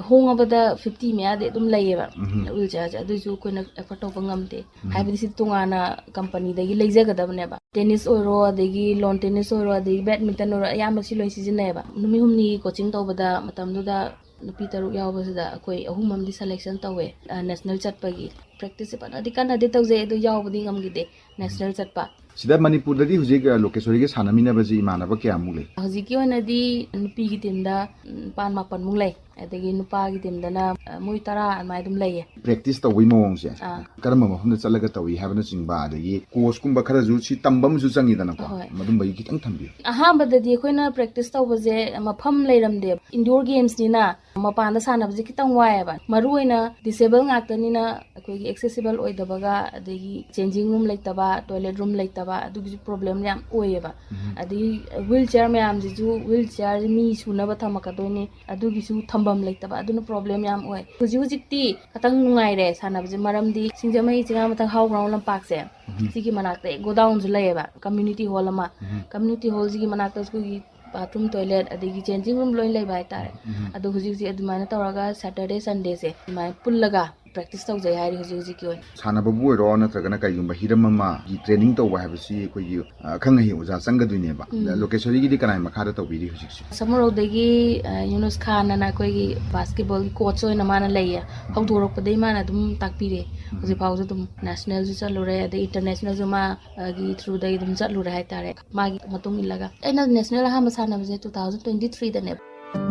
ꯍꯣꯡꯉꯕꯗ ꯐꯤꯐꯇꯤ ꯃꯌꯥꯗꯤ ꯑꯗꯨꯝ ꯂꯩꯌꯦꯕ ꯋꯤꯜ ꯆꯤꯌꯔꯁꯦ, ꯑꯗꯨꯏꯁꯨ ꯑꯩꯈꯣꯏꯅ effort ꯇꯧꯕ ꯉꯝꯗꯦ꯫ ꯍꯥꯏꯕꯗꯤ ꯁꯤ ꯇꯣꯉꯥꯟꯅ ꯀꯝꯄꯅꯤꯗꯒꯤ ꯂꯩꯖꯒꯗꯕꯅꯦꯕ꯫ ꯇꯦꯅꯤꯁ ꯑꯣꯏꯔꯣ, ꯑꯗꯒꯤ ꯂꯣꯟ ꯇꯦꯅꯤꯁ ꯑꯣꯏꯔꯣ, ꯑꯗꯒꯤ ꯕꯦꯗꯃꯤꯟꯇꯟ ꯑꯣꯏꯔꯣ, ꯑꯌꯥꯝꯕ ꯁꯤ ꯂꯣꯏ ꯁꯤꯖꯤꯟꯅꯩꯌꯦꯕ꯫ ꯅꯨꯃꯤꯠ ꯍꯨꯝꯅꯤ ꯀꯣꯆꯤꯡ ꯇꯧꯕꯗ ꯃꯇꯝꯗꯨꯗ ꯅꯨꯄꯤ ꯇꯔꯨꯛ ꯌꯥꯎꯕꯁꯤꯗ ꯑꯩꯈꯣꯏ ꯑꯍꯨꯝ ꯑꯃꯗꯤ ꯁꯦꯂꯦꯛꯁꯟ ꯇꯧꯋꯦ, ꯅꯦꯁꯅꯦꯜ ꯆꯠꯄꯒꯤ꯫ ꯄ꯭ꯔꯦꯛꯇꯤꯁꯁꯦ ꯐꯅꯗꯤ ꯀꯟꯅꯗꯤ ꯇꯧꯖꯩ, ꯑꯗꯨ ꯌꯥꯎꯕꯗꯤ ꯉꯝꯈꯤꯗꯦ ꯅꯦꯁꯅꯦꯜ ꯆꯠꯄ꯫ ꯁꯤꯗ ꯃꯅꯤꯄꯨꯔꯗꯗꯤ ꯍꯧꯖꯤꯛ, ꯑ, ꯂꯣꯀꯦꯁꯣꯔꯤꯒ ꯁꯥꯟꯅꯃꯤꯟꯅꯕꯁꯤ ꯏꯃꯥꯟꯅꯕ ꯀꯌꯥꯃꯨꯛ ꯂꯩ? ꯍꯧꯖꯤꯛꯀꯤ ꯑꯣꯏꯅꯗꯤ ꯅꯨꯄꯤꯒꯤ ꯇꯤꯝꯗ, ꯎꯝ, ꯅꯤꯄꯥꯟ ꯃꯥꯄꯟꯃꯨꯛ ꯂꯩ꯫ ꯑꯗꯒꯤ ꯅꯨꯄꯥꯒꯤ ꯇꯤꯝꯗꯅ, ꯑ, ꯃꯣꯏ ꯇꯔꯥ ꯑꯗꯨꯃꯥꯏꯅ ꯑꯗꯨꯝ ꯂꯩꯌꯦ꯫ ꯄ꯭ꯔꯦꯛꯇꯤꯁ ꯇꯧꯕꯒꯤ ꯃꯑꯣꯡꯁꯦ ꯑꯥ꯫ ꯀꯔꯝꯕ ꯃꯐꯝꯗ ꯆꯠꯂꯒ ꯇꯧꯏ ꯍꯥꯏꯕꯅꯆꯤꯡꯕ, ꯑꯗꯒꯤ ꯀꯣꯆꯀꯨꯝꯕ ꯈꯔꯁꯨ ꯁꯤ ꯇꯝꯕ ꯑꯃꯁꯨ ꯆꯪꯉꯤꯗꯅꯀꯣ꯫ ꯍꯣꯏ꯫ ꯃꯗꯨꯝꯕꯒꯤ ꯈꯤꯇꯪ ꯊꯝꯕꯤꯌꯨ꯫ ꯑꯍꯥꯟꯕꯗꯗꯤ ꯑꯩꯈꯣꯏꯅ ꯄ꯭ꯔꯦꯛꯇꯤꯁ ꯇꯧꯕꯁꯦ ꯃꯐꯝ ꯂꯩꯔꯝꯗꯦꯕ꯫ ꯏꯟꯗꯣꯔ ꯒꯦꯝꯁꯅꯤꯅ ꯃꯄꯥꯟꯗ ꯁꯥꯟꯅꯕꯁꯦ ꯈꯤꯇꯪ ꯋꯥꯏꯑꯦꯕ꯫ ꯃꯔꯨ ꯑꯣꯏꯅ ꯗꯤꯁꯦꯕꯜ ꯉꯥꯛꯇꯅꯤꯅ ꯑꯩꯈꯣꯏꯒꯤ ꯑꯦꯛꯁꯦꯁꯤꯕꯜ ꯑꯣꯏꯗꯕꯒ, ꯑꯗꯒꯤ ꯆꯦꯟꯖꯤꯡ ꯔꯨꯝ ꯂꯩꯇꯕ, ꯇꯣꯏꯂꯦꯠ ꯔꯨꯝ ꯂꯩꯇꯕ, ꯑꯗꯨꯒꯤꯁꯨ ꯄ꯭ꯔꯣꯕ꯭ꯂꯦꯝ ꯌꯥꯝ ꯑꯣꯏꯌꯦꯕ꯫ ꯑꯗꯒꯤ ꯋꯤꯜ ꯆꯤꯌꯔ ꯃꯌꯥꯝꯁꯤꯁꯨ, ꯋꯤꯜ ꯆꯤꯌꯔꯁꯤ ꯃꯤ ꯁꯨꯅꯕ ꯊꯝꯃꯛꯀꯗꯣꯏꯅꯤ, ꯑꯗꯨꯒꯤꯁꯨ ꯊꯝꯐꯝ ꯂꯩꯇꯕ, ꯑꯗꯨꯅ ꯄ꯭ꯔꯣꯕ꯭ꯂꯦꯝ ꯌꯥꯝ ꯑꯣꯏ꯫ ꯍꯧꯖꯤꯛ ꯍꯧꯖꯤꯛꯇꯤ ꯈꯤꯇꯪ ꯅꯨꯡꯉꯥꯏꯔꯦ ꯁꯥꯟꯅꯕꯁꯦ, ꯃꯔꯝꯗꯤ ꯁꯤꯡꯖꯃꯩ ꯆꯤꯉꯥꯃꯊꯛ ꯍꯥꯎ ꯒ꯭ꯔꯥꯎꯟ ꯂꯝꯄꯥꯛꯁꯦ, ꯁꯤꯒꯤ ꯃꯅꯥꯛꯇ ꯒꯣꯗꯥꯎꯟꯁꯨ ꯂꯩꯌꯦꯕ, ꯀꯝꯃ꯭ꯌꯨꯅꯤꯇꯤ ꯍꯣꯜ ꯑꯃ꯫ ꯀꯝꯃ꯭ꯌꯨꯅꯤꯇꯤ ꯍꯣꯜꯁꯤꯒꯤ ꯃꯅꯥꯛꯇ ꯑꯩꯈꯣꯏꯒꯤ ꯕꯥꯊꯔꯨꯝ, ꯇꯣꯏꯂꯦꯠ, ꯑꯗꯒꯤ ꯆꯦꯟꯖꯤꯡ ꯔꯨꯝ ꯂꯣꯏ ꯂꯩꯕ ꯍꯥꯏꯇꯥꯔꯦ꯫ ꯑꯗꯣ ꯍꯧꯖꯤꯛ ꯍꯧꯖꯤꯛ ꯑꯗꯨꯃꯥꯏꯅ ꯇꯧꯔꯒ ꯁꯦꯇꯔꯗꯦ, ꯁꯟꯗꯦꯁꯦ ꯑꯗꯨꯃꯥꯏꯅ ꯄꯨꯜꯂꯒ ꯄ꯭ꯔꯦꯛꯇꯤꯁ ꯇꯧꯖꯩ ꯍꯥꯏꯔꯤ ꯍꯧꯖꯤꯛ ꯍꯧꯖꯤꯛꯀꯤ ꯑꯣꯏꯅ꯫ ꯁꯥꯟꯅꯕꯕꯨ ꯑꯣꯏꯔꯣ ꯅꯠꯇ꯭ꯔꯒꯅ ꯀꯩꯒꯨꯝꯕ ꯍꯤꯔꯝ ꯑꯃꯒꯤ ꯇ꯭ꯔꯦꯅꯤꯡ ꯇꯧꯕ ꯍꯥꯏꯕꯁꯤ ꯑꯩꯈꯣꯏꯒꯤ ꯑ, ꯑꯈꯪ ꯑꯍꯩ ꯑꯣꯖꯥ ꯆꯪꯒꯗꯣꯏꯅꯦꯕ꯫ ꯂꯣꯀꯦꯁꯣꯔꯤꯒꯤꯗꯤ ꯀꯅꯥꯏ ꯃꯈꯥꯗ ꯇꯧꯕꯤꯔꯤ ꯍꯧꯖꯤꯛꯁꯦ? ꯁꯃꯨꯔꯧꯗꯒꯤ ꯑ, ꯌꯨꯅꯨꯁ ꯈꯥꯟ ꯑꯅ ꯑꯩꯈꯣꯏꯒꯤ ꯕꯥꯁꯀꯦꯠꯕꯣꯜꯒꯤ ꯀꯣꯆ ꯑꯣꯏꯅ ꯃꯥꯅ ꯂꯩꯌꯦ꯫ ꯍꯧꯗꯣꯔꯛꯄꯗꯩ ꯃꯥꯅ ꯑꯗꯨꯝ ꯇꯥꯛꯄꯤꯔꯦ꯫ ꯍꯧꯖꯤꯛ ꯐꯥꯎꯁꯨ ꯑꯗꯨꯝ ꯅꯦꯁꯅꯦꯜꯁꯨ ꯆꯠꯂꯨꯔꯦ, ꯑꯗꯩ ꯏꯟꯇꯔꯅꯦꯁꯅꯦꯜꯁꯨ ꯃꯥꯒꯤ ꯊ꯭ꯔꯨꯗꯒꯤ ꯑꯗꯨꯝ ꯆꯠꯂꯨꯔꯦ ꯍꯥꯏꯇꯥꯔꯦ, ꯃꯥꯒꯤ ꯃꯇꯨꯡ ꯏꯜꯂꯒ꯫ ꯑꯩꯅ ꯅꯦꯁꯅꯦꯜ ꯑꯍꯥꯟꯕ ꯁꯥꯟꯅꯕꯁꯦ ꯇꯨ ꯊꯥꯎꯖꯟ ꯇ꯭ꯋꯦꯟꯇꯤ ꯊ꯭ꯔꯤꯗꯅꯦꯕ꯫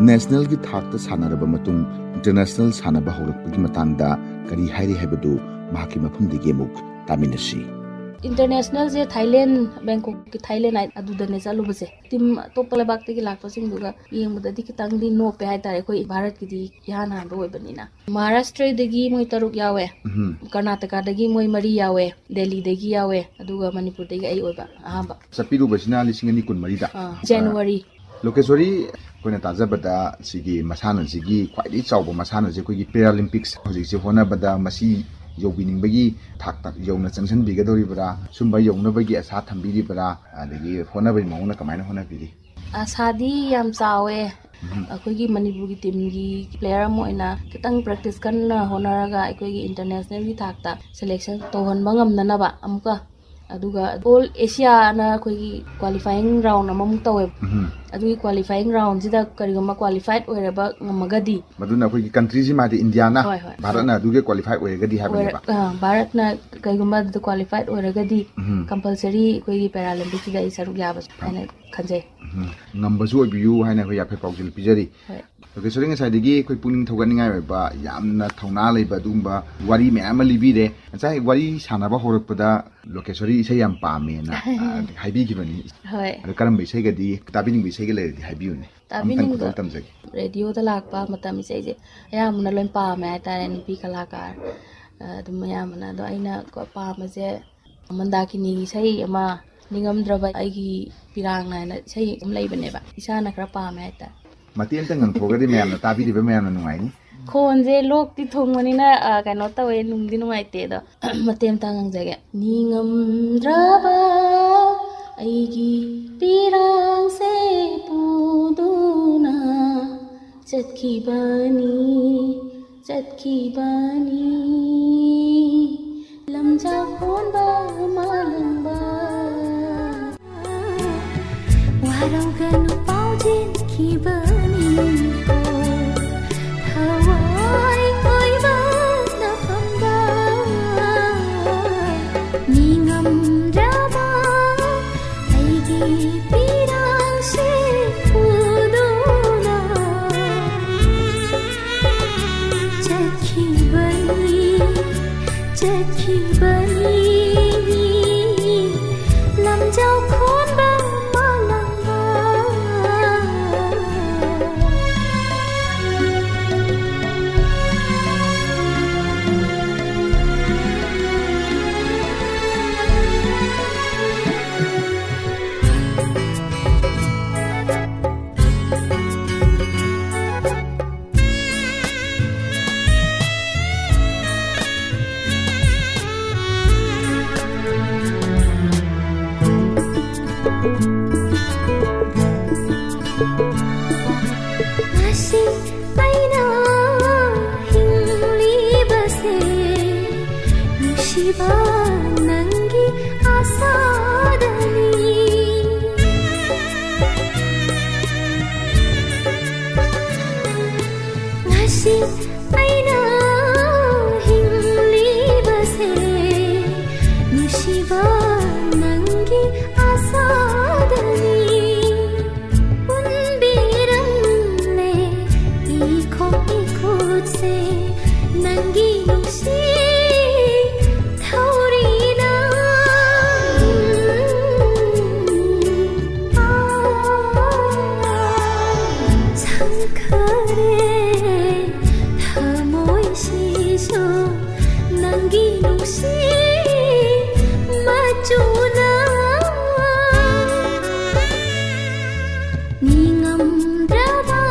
ꯅꯦꯁꯅꯦꯜꯒꯤ ꯊꯥꯛꯇ ꯁꯥꯟꯅꯔꯕ ꯃꯇꯨꯡ ꯏꯟꯇꯔꯅꯦꯁꯅꯦꯜ ꯁꯥꯟꯅꯕ ꯍꯧꯔꯛꯄꯒꯤ ꯃꯇꯥꯡꯗ ꯀꯔꯤ ꯍꯥꯏꯔꯤ ꯍꯥꯏꯕꯗꯨ ꯃꯍꯥꯛꯀꯤ ꯃꯐꯝꯗꯒꯤ ꯑꯃꯨꯛ ꯇꯥꯃꯤꯟꯅꯁꯤ꯫ ꯏꯟꯇꯔꯅꯦꯁꯅꯦꯜꯁꯦ ꯊꯥꯏꯂꯦꯟ, ꯕꯦꯡꯀꯣꯛꯀꯤ ꯊꯥꯏꯂꯦꯟ ꯍꯥꯏ-, ꯑꯗꯨꯗꯅꯦ ꯆꯠꯂꯨꯕꯁꯦ꯫ ꯇꯤꯝ ꯑꯇꯣꯞꯄ ꯂꯩꯕꯥꯛꯇꯒꯤ ꯂꯥꯛꯄꯁꯤꯡꯗꯨꯒ ꯌꯦꯡꯕꯗꯗꯤ ꯈꯤꯇꯪꯗꯤ ꯅꯣꯞꯄꯦ ꯍꯥꯏꯇꯥꯔꯦ, ꯑꯩꯈꯣꯏ ꯚꯥꯔꯠꯀꯤꯗꯤ ꯏꯍꯥꯟ ꯍꯥꯟꯕ ꯑꯣꯏꯕꯅꯤꯅ꯫ ꯃꯍꯥꯔꯥꯁꯇ꯭ꯔꯗꯒꯤ ꯃꯣꯏ ꯇꯔꯨꯛ ꯌꯥꯎꯋꯦ, ꯀꯔꯅꯥꯇꯀꯥꯗꯒꯤ ꯃꯣꯏ ꯃꯔꯤ ꯌꯥꯎꯋꯦ, ꯗꯦꯜꯂꯤꯗꯒꯤ ꯌꯥꯎꯋꯦ, ꯑꯗꯨꯒ ꯃꯅꯤꯄꯨꯔꯗꯒꯤ ꯑꯩ ꯑꯣꯏꯕ ꯑꯍꯥꯟꯕ꯫ ꯆꯠꯄꯤꯔꯨꯕꯁꯤꯅ ꯂꯤꯁꯤꯡ ꯑꯅꯤ ꯀꯨꯟꯃꯔꯤꯗ꯫ ꯑꯥ, ꯖꯅꯋꯥꯔꯤ꯫ ꯂꯣꯀꯦꯁꯣꯔꯤ, ꯑꯩꯈꯣꯏꯅ ꯇꯥꯖꯕꯗ ꯁꯤꯒꯤ ꯃꯁꯥꯟꯅꯁꯤꯒꯤ ꯈ꯭ꯋꯥꯏꯗꯒꯤ ꯆꯥꯎꯕ ꯃꯁꯥꯟꯅꯁꯦ ꯑꯩꯈꯣꯏꯒꯤ ꯄꯦꯔꯥꯂꯤꯝꯄꯤꯛꯁ, ꯍꯧꯖꯤꯛꯁꯦ ꯍꯣꯠꯅꯕꯗ ꯃꯁꯤ ꯌꯧꯕꯤꯅꯤꯡꯕꯒꯤ ꯊꯥꯛꯇ ꯌꯧꯅ ꯆꯪꯁꯤꯟꯕꯤꯒꯗꯧꯔꯤꯕ꯭ꯔꯥ? ꯁꯨꯝꯕ ꯌꯧꯅꯕꯒꯤ ꯑꯁꯥ ꯊꯝꯕꯤꯔꯤꯕ꯭ꯔꯥ? ꯑꯗꯒꯤ ꯍꯣꯠꯅꯕꯒꯤ ꯃꯑꯣꯡꯅ ꯀꯃꯥꯏꯅ ꯍꯣꯠꯅꯕꯤꯔꯤ? ꯑꯁꯥꯗꯤ ꯌꯥꯝ ꯆꯥꯎꯋꯦ꯫ ꯑꯩꯈꯣꯏꯒꯤ ꯃꯅꯤꯄꯨꯔꯒꯤ ꯇꯤꯝꯒꯤ ꯄ꯭ꯂꯦꯌꯔ ꯑꯃ ꯑꯣꯏꯅ ꯈꯤꯇꯪ ꯄ꯭ꯔꯦꯛꯇꯤꯁ ꯀꯟꯅ ꯍꯣꯠꯅꯔꯒ ꯑꯩꯈꯣꯏꯒꯤ ꯏꯟꯇꯔꯅꯦꯁꯅꯦꯜꯒꯤ ꯊꯥꯛꯇ ꯁꯦꯂꯦꯛꯁꯟ ꯇꯧꯍꯟꯕ ꯉꯝꯅꯅꯕ ꯑꯃꯨꯛꯀ, ꯑꯗꯨꯒ ꯑꯣꯜ ꯑꯦꯁꯤꯌꯥꯅ ꯑꯩꯈꯣꯏꯒꯤ ꯀ꯭ꯋꯥꯂꯤꯐꯥꯏꯌꯤꯡ ꯔꯥꯎꯟ ꯑꯃꯃꯨꯛ ꯇꯧꯋꯦꯕ꯫ ꯑꯗꯨꯒꯤ ꯀ꯭ꯋꯥꯂꯤꯐꯥꯏꯌꯤꯡ ꯔꯥꯎꯟꯁꯤꯗ ꯀꯔꯤꯒꯨꯝꯕ ꯀ꯭ꯋꯥꯂꯤꯐꯥꯏꯠ ꯑꯣꯏꯔꯕ ꯉꯝꯃꯒꯗꯤ, ꯃꯗꯨꯅ ꯑꯩꯈꯣꯏꯒꯤ ꯀꯟꯇ꯭ꯔꯤꯁꯤ ꯃꯥꯗꯤ ꯏꯟꯗꯤꯌꯥꯅ, ꯍꯣꯏ, ꯍꯣꯏ꯫ ꯚꯥꯔꯠꯅ ꯑꯗꯨꯒꯤ ꯀ꯭ꯋꯥꯂꯤꯐꯥꯏ ꯑꯣꯏꯔꯒꯗꯤ ꯍꯥꯏꯕꯅꯦꯕ꯫ ꯑꯣꯏꯔ-, ꯑ, ꯚꯥꯔꯠꯅ ꯀꯩꯒꯨꯝꯕ ꯑꯗꯨꯗ ꯀ꯭ꯋꯥꯂꯤꯐꯥꯏꯠ ꯑꯣꯏꯔꯒꯗꯤ ꯀꯝꯄꯜꯁꯔꯤ ꯑꯩꯈꯣꯏꯒꯤ ꯄꯦꯔꯥꯂꯤꯝꯄꯤꯛꯁꯤꯗ ꯑꯩ ꯁꯔꯨꯛ ꯌꯥꯕ ꯍꯥꯏꯅ ꯈꯟꯖꯩ꯫ ꯎꯝ, ꯉꯝꯕꯁꯨ ꯑꯣꯏꯕꯤꯌꯨ ꯍꯥꯏꯅ ꯑꯩꯈꯣꯏ ꯌꯥꯐꯦꯠ ꯄꯥꯎꯖꯦꯜ ꯄꯤꯖꯔꯤ꯫ ꯍꯣꯏ꯫ ꯂꯣꯀꯦꯁꯣꯔꯤ, ꯉꯁꯥꯏꯗꯒꯤ ꯑꯩꯈꯣꯏ ꯄꯨꯛꯅꯤꯡ ꯊꯧꯒꯠꯅꯤꯡꯉꯥꯏ ꯑꯣꯏꯕ ꯌꯥꯝꯅ ꯊꯧꯅꯥ ꯂꯩꯕ ꯑꯗꯨꯒꯨꯝꯕ ꯋꯥꯔꯤ ꯃꯌꯥꯝ ꯑꯃ ꯂꯤꯕꯤꯔꯦ꯫ ꯉꯁꯥꯏ ꯋꯥꯔꯤ ꯁꯥꯟꯅꯕ ꯍꯧꯔꯛꯄꯗ ꯂꯣꯀꯦꯁꯣꯔꯤ ꯏꯁꯩ ꯌꯥꯝ ꯄꯥꯝꯃꯦꯅ, ꯑ, ꯍꯥꯏꯕꯤꯈꯤꯕꯅꯤ꯫ ꯍꯣꯏ꯫ ꯑꯗꯣ ꯀꯔꯝꯕ ꯏꯁꯩꯒꯗꯤ, ꯇꯥꯕꯤꯅꯤꯡꯕ ꯏꯁꯩꯒ ꯂꯩꯔꯗꯤ ꯍꯥꯏꯕꯤꯌꯨꯅꯦ꯫ ꯑꯝꯇꯪ ꯇꯥꯕꯤꯅꯤꯡꯕ ꯈꯨꯗꯣꯜ ꯇꯝꯖꯒꯦ꯫ ꯔꯦꯗꯤꯑꯣꯗ ꯂꯥꯛꯄ ꯃꯇꯝ ꯏꯁꯩꯁꯦ ꯑꯌꯥꯝꯕꯅ ꯂꯣꯏ ꯄꯥꯝꯃꯦ ꯍꯥꯏꯇꯥꯔꯦ, ꯅꯨꯄꯤ ꯀꯂꯥꯀꯥꯔ, ꯑ, ꯑꯗꯨꯝ ꯑꯌꯥꯝꯕꯅ꯫ ꯑꯗꯣ ꯑꯩꯅ ꯈ꯭ꯋꯥꯏ ꯄꯥꯝꯕꯁꯦ ꯃꯟꯗꯥꯀꯤꯅꯤꯒꯤ ꯏꯁꯩ ꯑꯃ, "ꯅꯤꯡꯉꯝꯗ꯭ꯔꯕ ꯑꯩꯒꯤ ꯄꯤꯔꯥꯡꯅ" ꯍꯥꯏꯅ ꯏꯁꯩ ꯑꯃ ꯂꯩꯕꯅꯦꯕ, ꯏꯁꯥꯅ ꯈꯔ ꯄꯥꯝꯃꯦ ꯍꯥꯏꯇꯥꯔꯦ꯫ ꯃꯇꯦꯛ ꯑꯝꯇ ꯉꯪꯊꯣꯛꯑꯒꯗꯤ ꯃꯌꯥꯝꯅ, ꯇꯥꯕꯤꯔꯤꯕ ꯃꯌꯥꯝꯅ ꯅꯨꯡꯉꯥꯏꯅꯤ꯫ ꯈꯣꯟꯁꯦ ꯂꯣꯛꯇꯤ ꯊꯨꯡꯕꯅꯤꯅ, ꯑ, ꯀꯩꯅꯣ ꯇꯧꯋꯦ, ꯅꯨꯡꯗꯤ ꯅꯨꯡꯉꯥꯏꯇꯦ꯫ ꯑꯗꯣ ꯃꯇꯦꯛ ꯑꯝꯇ ꯉꯪꯖꯒꯦ꯫ "ꯅꯤꯡꯉꯝꯗ꯭ꯔꯕ ꯑꯩꯒꯤ ꯄꯤꯔꯥꯡꯁꯦ ꯄꯨꯗꯨꯅ ꯆꯠꯈꯤꯕꯅꯤ, ꯆꯠꯈꯤꯕꯅꯤ ꯂꯝꯖꯥꯎ ꯈꯣꯟꯕ ꯃꯥꯂꯪꯕ꯫ ꯋꯥꯔꯧꯒꯅꯨ ꯄꯥꯎꯖꯦꯟꯈꯤꯕꯅꯤꯀꯣ, ꯊꯋꯥꯏ ꯑꯣꯏꯕꯅ ꯐꯝꯕ꯫ ꯅꯤꯡꯉꯝꯗ꯭ꯔꯕ ꯑꯩꯒꯤ ꯄꯤꯔꯥꯡꯁꯦ ꯄꯨꯗꯨꯅ ꯆꯠꯈꯤꯕꯅꯤ, ꯆꯠꯈꯤꯕꯅꯤ ꯂꯝꯖꯥꯎ ꯈꯣꯟꯕ ꯃꯥꯂꯪꯕ꯫ ꯉꯁꯤ ꯑꯩꯅ ꯍꯤꯡꯂꯤꯕꯁꯦ ꯅꯨꯡꯁꯤꯕ ꯅꯪꯒꯤ ꯑꯁꯥꯗꯅꯤ꯫ ꯉꯁꯤ ꯑꯩꯅ ꯍꯤꯡꯂꯤꯕꯁꯦ ꯅꯨꯡꯁꯤꯕ ꯅꯪꯒꯤ ꯑꯁꯥꯗꯅꯤ꯫ ꯄꯨꯟꯕꯤꯔꯝꯂꯦ ꯏꯈꯣꯡ ꯏꯈꯨꯠꯁꯦ ꯅꯪꯒꯤ ꯅꯨꯡꯁꯤ ꯊꯧꯔꯤꯅ꯫ ꯁꯪꯈꯔꯦ ꯊꯃꯣꯏꯁꯤꯁꯨ ꯅꯪꯒꯤ ꯅꯨꯡꯁꯤ ꯃꯆꯨꯅ꯫ ꯅꯤꯡꯉꯝꯗ꯭ꯔꯕ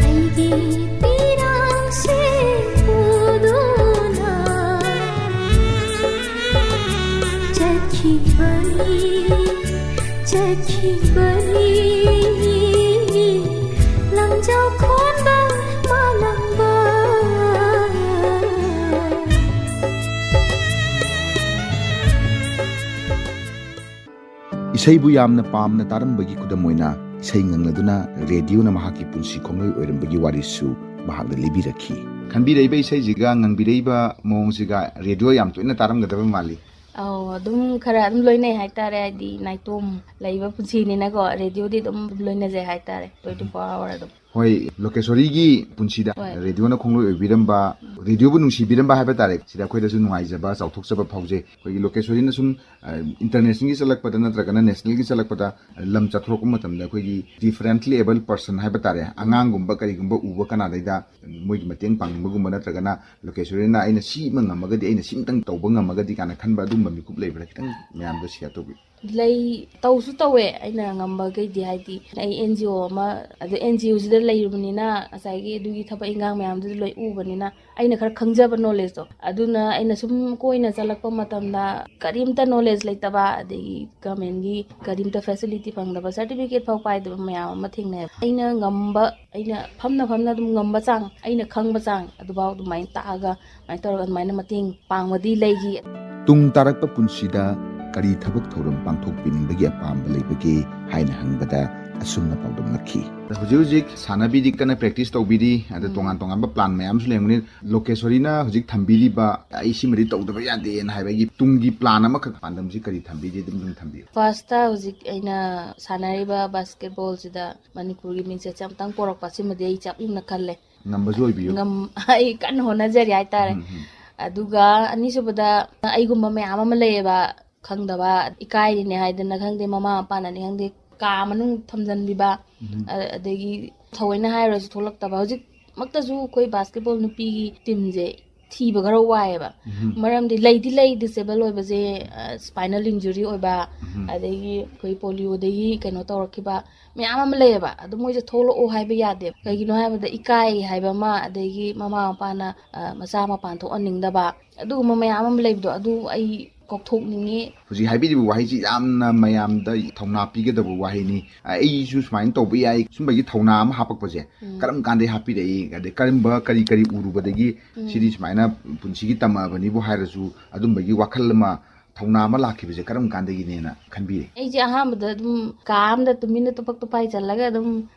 ꯑꯩꯒꯤ ꯄꯤꯔꯥꯡꯁꯦ ꯄꯨꯗꯨꯅ ꯆꯠꯈꯤꯕꯅꯤ, ꯆꯠꯈꯤꯕꯅꯤ ꯂꯝꯖꯥꯎ ꯈꯣꯟꯕ ꯃꯥꯂꯪꯕ꯫ ꯏꯁꯩꯕꯨ ꯌꯥꯝꯅ ꯄꯥꯝꯅ ꯇꯥꯔꯝꯕꯒꯤ ꯈꯨꯗꯝ ꯑꯣꯏꯅ ꯏꯁꯩ ꯉꯪꯂꯗꯨꯅ ꯔꯦꯗꯤꯑꯣꯅ ꯃꯍꯥꯛꯀꯤ ꯄꯨꯟꯁꯤ ꯈꯣꯡꯂꯣꯏ ꯑꯣꯏꯔꯝꯕꯒꯤ ꯋꯥꯔꯤꯁꯨ ꯃꯍꯥꯛꯅ ꯂꯤꯕꯤꯔꯛꯈꯤ꯫ ꯈꯟꯕꯤꯔꯛꯏꯕ ꯏꯁꯩꯁꯤꯒ ꯉꯪꯕꯤꯔꯛꯏꯕ ꯃꯑꯣꯡꯁꯤꯒ ꯔꯦꯗꯤꯑꯣ ꯌꯥꯝ ꯇꯣꯏꯅ ꯇꯥꯔꯝꯒꯗꯕ ꯃꯥꯜꯂꯤ꯫ ꯑꯧ, ꯑꯗꯨꯝ ꯈꯔ ꯑꯗꯨꯝ ꯂꯣꯏꯅꯩ ꯍꯥꯏꯇꯥꯔꯦ꯫ ꯍꯥꯏꯗꯤ ꯅꯥꯏꯇꯣꯝ ꯂꯩꯕ ꯄꯨꯟꯁꯤꯅꯤꯅꯀꯣ, ꯔꯦꯗꯤꯑꯣꯗꯤ ꯑꯗꯨꯝ ꯂꯣꯏꯅꯖꯩ ꯍꯥꯏꯇꯥꯔꯦ, twenty four hour ꯑꯗꯨꯝ꯫ ꯍꯣꯏ, ꯂꯣꯀꯦꯁꯣꯔꯤꯒꯤ ꯄꯨꯟꯁꯤꯗ ꯍꯣꯏ꯫ ꯔꯦꯗꯤꯑꯣꯅ ꯈꯣꯡꯂꯣꯏ ꯑꯣꯏꯕꯤꯔꯝꯕ, ꯔꯦꯗꯤꯑꯣꯕꯨ ꯅꯨꯡꯁꯤꯕꯤꯔꯝꯕ ꯍꯥꯏꯕ ꯇꯥꯔꯦ, ꯁꯤꯗ ꯑꯩꯈꯣꯏꯗꯁꯨ ꯅꯨꯡꯉꯥꯏꯖꯕ, ꯆꯥꯎꯊꯣꯛꯆꯕ ꯐꯥꯎꯖꯩ꯫ ꯑꯩꯈꯣꯏꯒꯤ ꯂꯣꯀꯦꯁꯣꯔꯤꯅ ꯁꯨꯝ ꯏꯟꯇꯔꯅꯦꯁꯅꯦꯜꯒꯤ ꯆꯠꯂꯛꯄꯗ ꯅꯠꯇ꯭ꯔꯒꯅ ꯅꯦꯁꯅꯦꯜꯒꯤ ꯆꯠꯂꯛꯄꯗ ꯂꯝ ꯆꯠꯊꯣꯔꯛꯄ ꯃꯇꯝꯗ ꯑꯩꯈꯣꯏꯒꯤ differently abled person ꯍꯥꯏꯕ ꯇꯥꯔꯦ, ꯑꯉꯥꯡꯒꯨꯝꯕ ꯀꯔꯤꯒꯨꯝꯕ ꯎꯕ ꯀꯅꯥꯗꯩꯗ ꯃꯣꯏꯒꯤ ꯃꯇꯦꯡ ꯄꯥꯡꯅꯤꯡꯕꯒꯨꯝꯕ ꯅꯠꯇ꯭ꯔꯒꯅ ꯂꯣꯀꯦꯁꯣꯔꯤꯅ ꯑꯩꯅ ꯁꯤ ꯑꯃ ꯉꯝꯃꯒꯗꯤ, ꯑꯩꯅ ꯁꯤꯝꯇꯪ ꯇꯧꯕ ꯉꯝꯃꯒꯗꯤ ꯀꯥꯏꯅ ꯈꯟꯕ ꯑꯗꯨꯝꯕ ꯃꯤꯀꯨꯞ ꯂꯩꯕ꯭ꯔꯥ? ꯈꯤꯇꯪ ꯃꯌꯥꯝꯗ ꯁꯤꯌꯔ ꯇꯧꯕꯤꯌꯨ꯫ ꯂꯩ, ꯇꯧꯁꯨ ꯇꯧꯋꯦ꯫ ꯑꯩꯅ ꯉꯝꯕꯈꯩꯗꯤ, ꯍꯥꯏꯗꯤ ꯑꯩ ꯑꯦꯟ ꯖꯤ ꯑꯣ ꯑꯃ, ꯑꯗꯨ ꯑꯦꯟ ꯖꯤ ꯑꯣꯁꯤꯗ ꯂꯩꯔꯨꯕꯅꯤꯅ ꯉꯁꯥꯏꯒꯤ ꯑꯗꯨꯒꯤ ꯊꯕꯛ ꯏꯟꯈꯥꯡ ꯃꯌꯥꯝꯗꯨꯗꯤ ꯂꯣꯏ ꯎꯕꯅꯤꯅ ꯑꯩꯅ ꯈꯔ ꯈꯪꯖꯕ ꯅꯣꯂꯦꯖꯇꯣ, ꯑꯗꯨꯅ ꯑꯩꯅ ꯁꯨꯝ ꯀꯣꯏꯅ ꯆꯠꯂꯛꯄ ꯃꯇꯝꯗ ꯀꯔꯤꯝꯇ ꯅꯣꯂꯦꯖ ꯂꯩꯇꯕ, ꯑꯗꯒꯤ ꯒꯃꯦꯟꯒꯤ ꯀꯔꯤꯝꯇ ꯐꯦꯁꯤꯂꯤꯇꯤ ꯐꯪꯗꯕ, ꯁꯥꯔꯇꯤꯐꯤꯀꯦꯠ ꯐꯥꯎ ꯄꯥꯏꯗꯕ ꯃꯌꯥꯝ ꯑꯃ ꯊꯦꯡꯅꯩꯕ꯫ ꯑꯩꯅ ꯉꯝꯕ, ꯑꯩꯅ ꯐꯝꯅ ꯐꯝꯅ ꯑꯗꯨꯝ ꯉꯝꯕ ꯆꯥꯡ, ꯑꯩꯅ ꯈꯪꯕ ꯆꯥꯡ ꯑꯗꯨꯐꯥꯎ ꯑꯗꯨꯃꯥꯏꯅ ꯇꯥꯛꯑꯒ ꯑꯗꯨꯃꯥꯏꯅ ꯇꯧꯔꯒ ꯑꯗꯨꯃꯥꯏꯅ ꯃꯇꯦꯡ ꯄꯥꯡꯕꯗꯤ ꯂꯩꯈꯤ꯫ ꯇꯨꯡ ꯇꯥꯔꯛꯄ ꯄꯨꯟꯁꯤꯗ ꯀꯔꯤ ꯊꯕꯛ ꯊꯧꯔꯝ ꯄꯥꯡꯊꯣꯛꯄꯤꯅꯤꯡꯕꯒꯤ ꯑꯄꯥꯝꯕ ꯂꯩꯕꯒꯦ ꯍꯥꯏꯅ ꯍꯪꯕꯗ ꯑꯁꯨꯝꯅ ꯄꯥꯎꯗꯝꯂꯛꯈꯤ꯫ ꯍꯧꯖꯤꯛ ꯍꯧꯖꯤꯛ ꯁꯥꯟꯅꯕꯤꯗꯤ ꯀꯟꯅ ꯄ꯭ꯔꯦꯛꯇꯤꯁ ꯇꯧꯕꯤꯔꯤ, ꯑꯗ ꯇꯣꯉꯥꯟ ꯇꯣꯉꯥꯟꯕ ꯄ꯭ꯂꯥꯟ ꯃꯌꯥꯝꯁꯨ ꯂꯩꯔꯝꯒꯅꯤ꯫ ꯂꯣꯀꯦꯁꯣꯔꯤꯅ ꯍꯧꯖꯤꯛ ꯊꯝꯕꯤꯔꯤꯕ "ꯑꯩ ꯁꯤꯃꯗꯤ ꯇꯧꯗꯕ ꯌꯥꯗꯦꯅ" ꯍꯥꯏꯕꯒꯤ ꯇꯨꯡꯒꯤ ꯄ꯭ꯂꯥꯟ ꯑꯃꯈꯛ, ꯄꯥꯟꯗꯝꯁꯤ ꯀꯔꯤ ꯊꯝꯕꯤꯔꯤ, ꯑꯗꯨꯝ ꯑꯗꯨꯝ ꯊꯝꯕꯤꯌꯨ꯫ ꯐꯥꯔꯁꯇ ꯍꯧꯖꯤꯛ ꯑꯩꯅ ꯁꯥꯟꯅꯔꯤꯕ ꯕꯥꯁꯀꯦꯠꯕꯣꯜꯁꯤꯗ ꯃꯅꯤꯄꯨꯔꯒꯤ ꯃꯤꯡꯆꯠꯁꯦ ꯑꯝꯇꯪ ꯄꯣꯔꯛꯄ, ꯁꯤꯃꯗꯤ ꯑꯩ ꯆꯞ ꯌꯨꯡꯅ ꯈꯜꯂꯦ꯫ ꯉꯝꯕꯁꯨ ꯑꯣꯏꯕꯤꯌꯨ꯫ ꯉꯝ-, ꯑꯩ ꯀꯟꯅ ꯍꯣꯠꯅꯖꯔꯤ ꯍꯥꯏꯇꯥꯔꯦ꯫ ꯎꯝ, ꯎꯝ꯫ ꯑꯗꯨꯒ ꯑꯅꯤꯁꯨꯕꯗ ꯑꯩꯒꯨꯝꯕ ꯃꯌꯥꯝ ꯑꯃ ꯂꯩꯌꯦꯕ, ꯈꯪꯗꯕ, ꯏꯀꯥꯏꯔꯤꯅꯦ ꯍꯥꯏꯗꯅ ꯈꯪꯗꯦ, ꯃꯃꯥ ꯃꯄꯥꯅꯅꯤ ꯈꯪꯗꯦ, ꯀꯥ ꯃꯅꯨꯡ ꯊꯝꯖꯟꯕꯤꯕ, ꯎꯝ꯫ ꯑ-, ꯑꯗꯒꯤ ꯊꯑꯣꯏꯅ ꯍꯥꯏꯔꯨꯔꯁꯨ ꯊꯣꯛꯂꯛꯇꯕ꯫ ꯍꯧꯖꯤꯛꯃꯛꯇꯁꯨ ꯑꯩꯈꯣꯏ ꯕꯥꯁꯀꯦꯠꯕꯣꯜ ꯅꯨꯄꯤꯒꯤ ꯇꯤꯝꯁꯦ ꯊꯤꯕ ꯈꯔ ꯋꯥꯏꯑꯦꯕ꯫ ꯎꯝ꯫ ꯃꯔꯝꯗꯤ ꯂꯩꯗꯤ ꯂꯩ, ꯗꯤꯁꯦꯕꯜ ꯑꯣꯏꯕꯁꯦ, ꯑ, ꯁ꯭ꯄꯥꯏꯅꯦꯜ ꯏꯟꯖꯨꯔꯤ ꯑꯣꯏꯕ, ꯎꯝ꯫ ꯑꯗꯒꯤ ꯑꯩꯈꯣꯏ ꯄꯣꯂꯤꯑꯣꯗꯒꯤ ꯀꯩꯅꯣ ꯇꯧꯔꯛꯈꯤꯕ ꯃꯌꯥꯝ ꯑꯃ ꯂꯩꯌꯦꯕ꯫ ꯑꯗꯨ ꯃꯣꯏꯁꯦ ꯊꯣꯛꯂꯛꯑꯣ ꯍꯥꯏꯕ ꯌꯥꯗꯦꯕ꯫ ꯀꯩꯒꯤꯅꯣ ꯍꯥꯏꯕꯗ ꯏꯀꯥꯏ ꯍꯥꯏꯕ ꯑꯃ, ꯑꯗꯒꯤ ꯃꯃꯥ ꯃꯄꯥꯅ, ꯑ, ꯃꯆꯥ ꯃꯄꯥꯟ ꯊꯣꯛꯍꯟꯅꯤꯡꯗꯕ, ꯑꯗꯨꯒꯨꯝꯕ ꯃꯌꯥꯝ ꯑꯃ ꯂꯩꯕꯗꯣ, ꯑꯗꯨ ꯑꯩ ꯀꯥꯎꯊꯣꯛꯅꯤꯡꯉꯤ꯫ ꯍꯧꯖꯤꯛ ꯍꯥꯏꯕꯤꯔꯤꯕ ꯋꯥꯍꯩꯁꯤ ꯌꯥꯝꯅ ꯃꯌꯥꯝꯗ ꯊꯧꯅꯥ ꯄꯤꯒꯗꯕ ꯋꯥꯍꯩꯅꯤ꯫ ꯑꯩꯁꯨ ꯁꯨꯃꯥꯏꯅ ꯇꯧꯕ ꯌꯥꯏ, ꯁꯨꯝꯕꯒꯤ ꯊꯧꯅꯥ ꯑꯃ ꯍꯥꯞꯄꯛꯄꯁꯦ ꯎꯝ꯫ ꯀꯔꯝ ꯀꯥꯟꯗꯩ ꯍꯥꯞꯄꯤꯔꯛꯏ? ꯑꯗꯩ ꯀꯔꯝꯕ, ꯀꯔꯤ ꯀꯔꯤ ꯎꯔꯨꯕꯗꯒꯤ ꯎꯝ꯫ ꯁꯤꯗꯤ ꯁꯨꯃꯥꯏꯅ ꯄꯨꯟꯁꯤꯒꯤ ꯇꯝꯃꯛꯑꯕꯅꯤꯕꯨ ꯍꯥꯏꯔꯁꯨ, ꯑꯗꯨꯝꯕꯒꯤ ꯋꯥꯈꯜ ꯑꯃ ꯊꯧꯅꯥ ꯑꯃ ꯂꯥꯛꯈꯤꯕꯁꯦ ꯀꯔꯝ ꯀꯥꯟꯗꯒꯤꯅꯦꯅ ꯈꯟꯕꯤꯔꯦ? ꯑꯩꯁꯦ ꯑꯍꯥꯟꯕꯗ ꯑꯗꯨꯝ ꯀꯥ ꯑꯃꯗ ꯇꯨꯃꯤꯟꯅ ꯇꯨꯄꯛ ꯇꯨꯄꯥꯏ ꯆꯜꯂꯒ ꯑꯗꯨꯝ,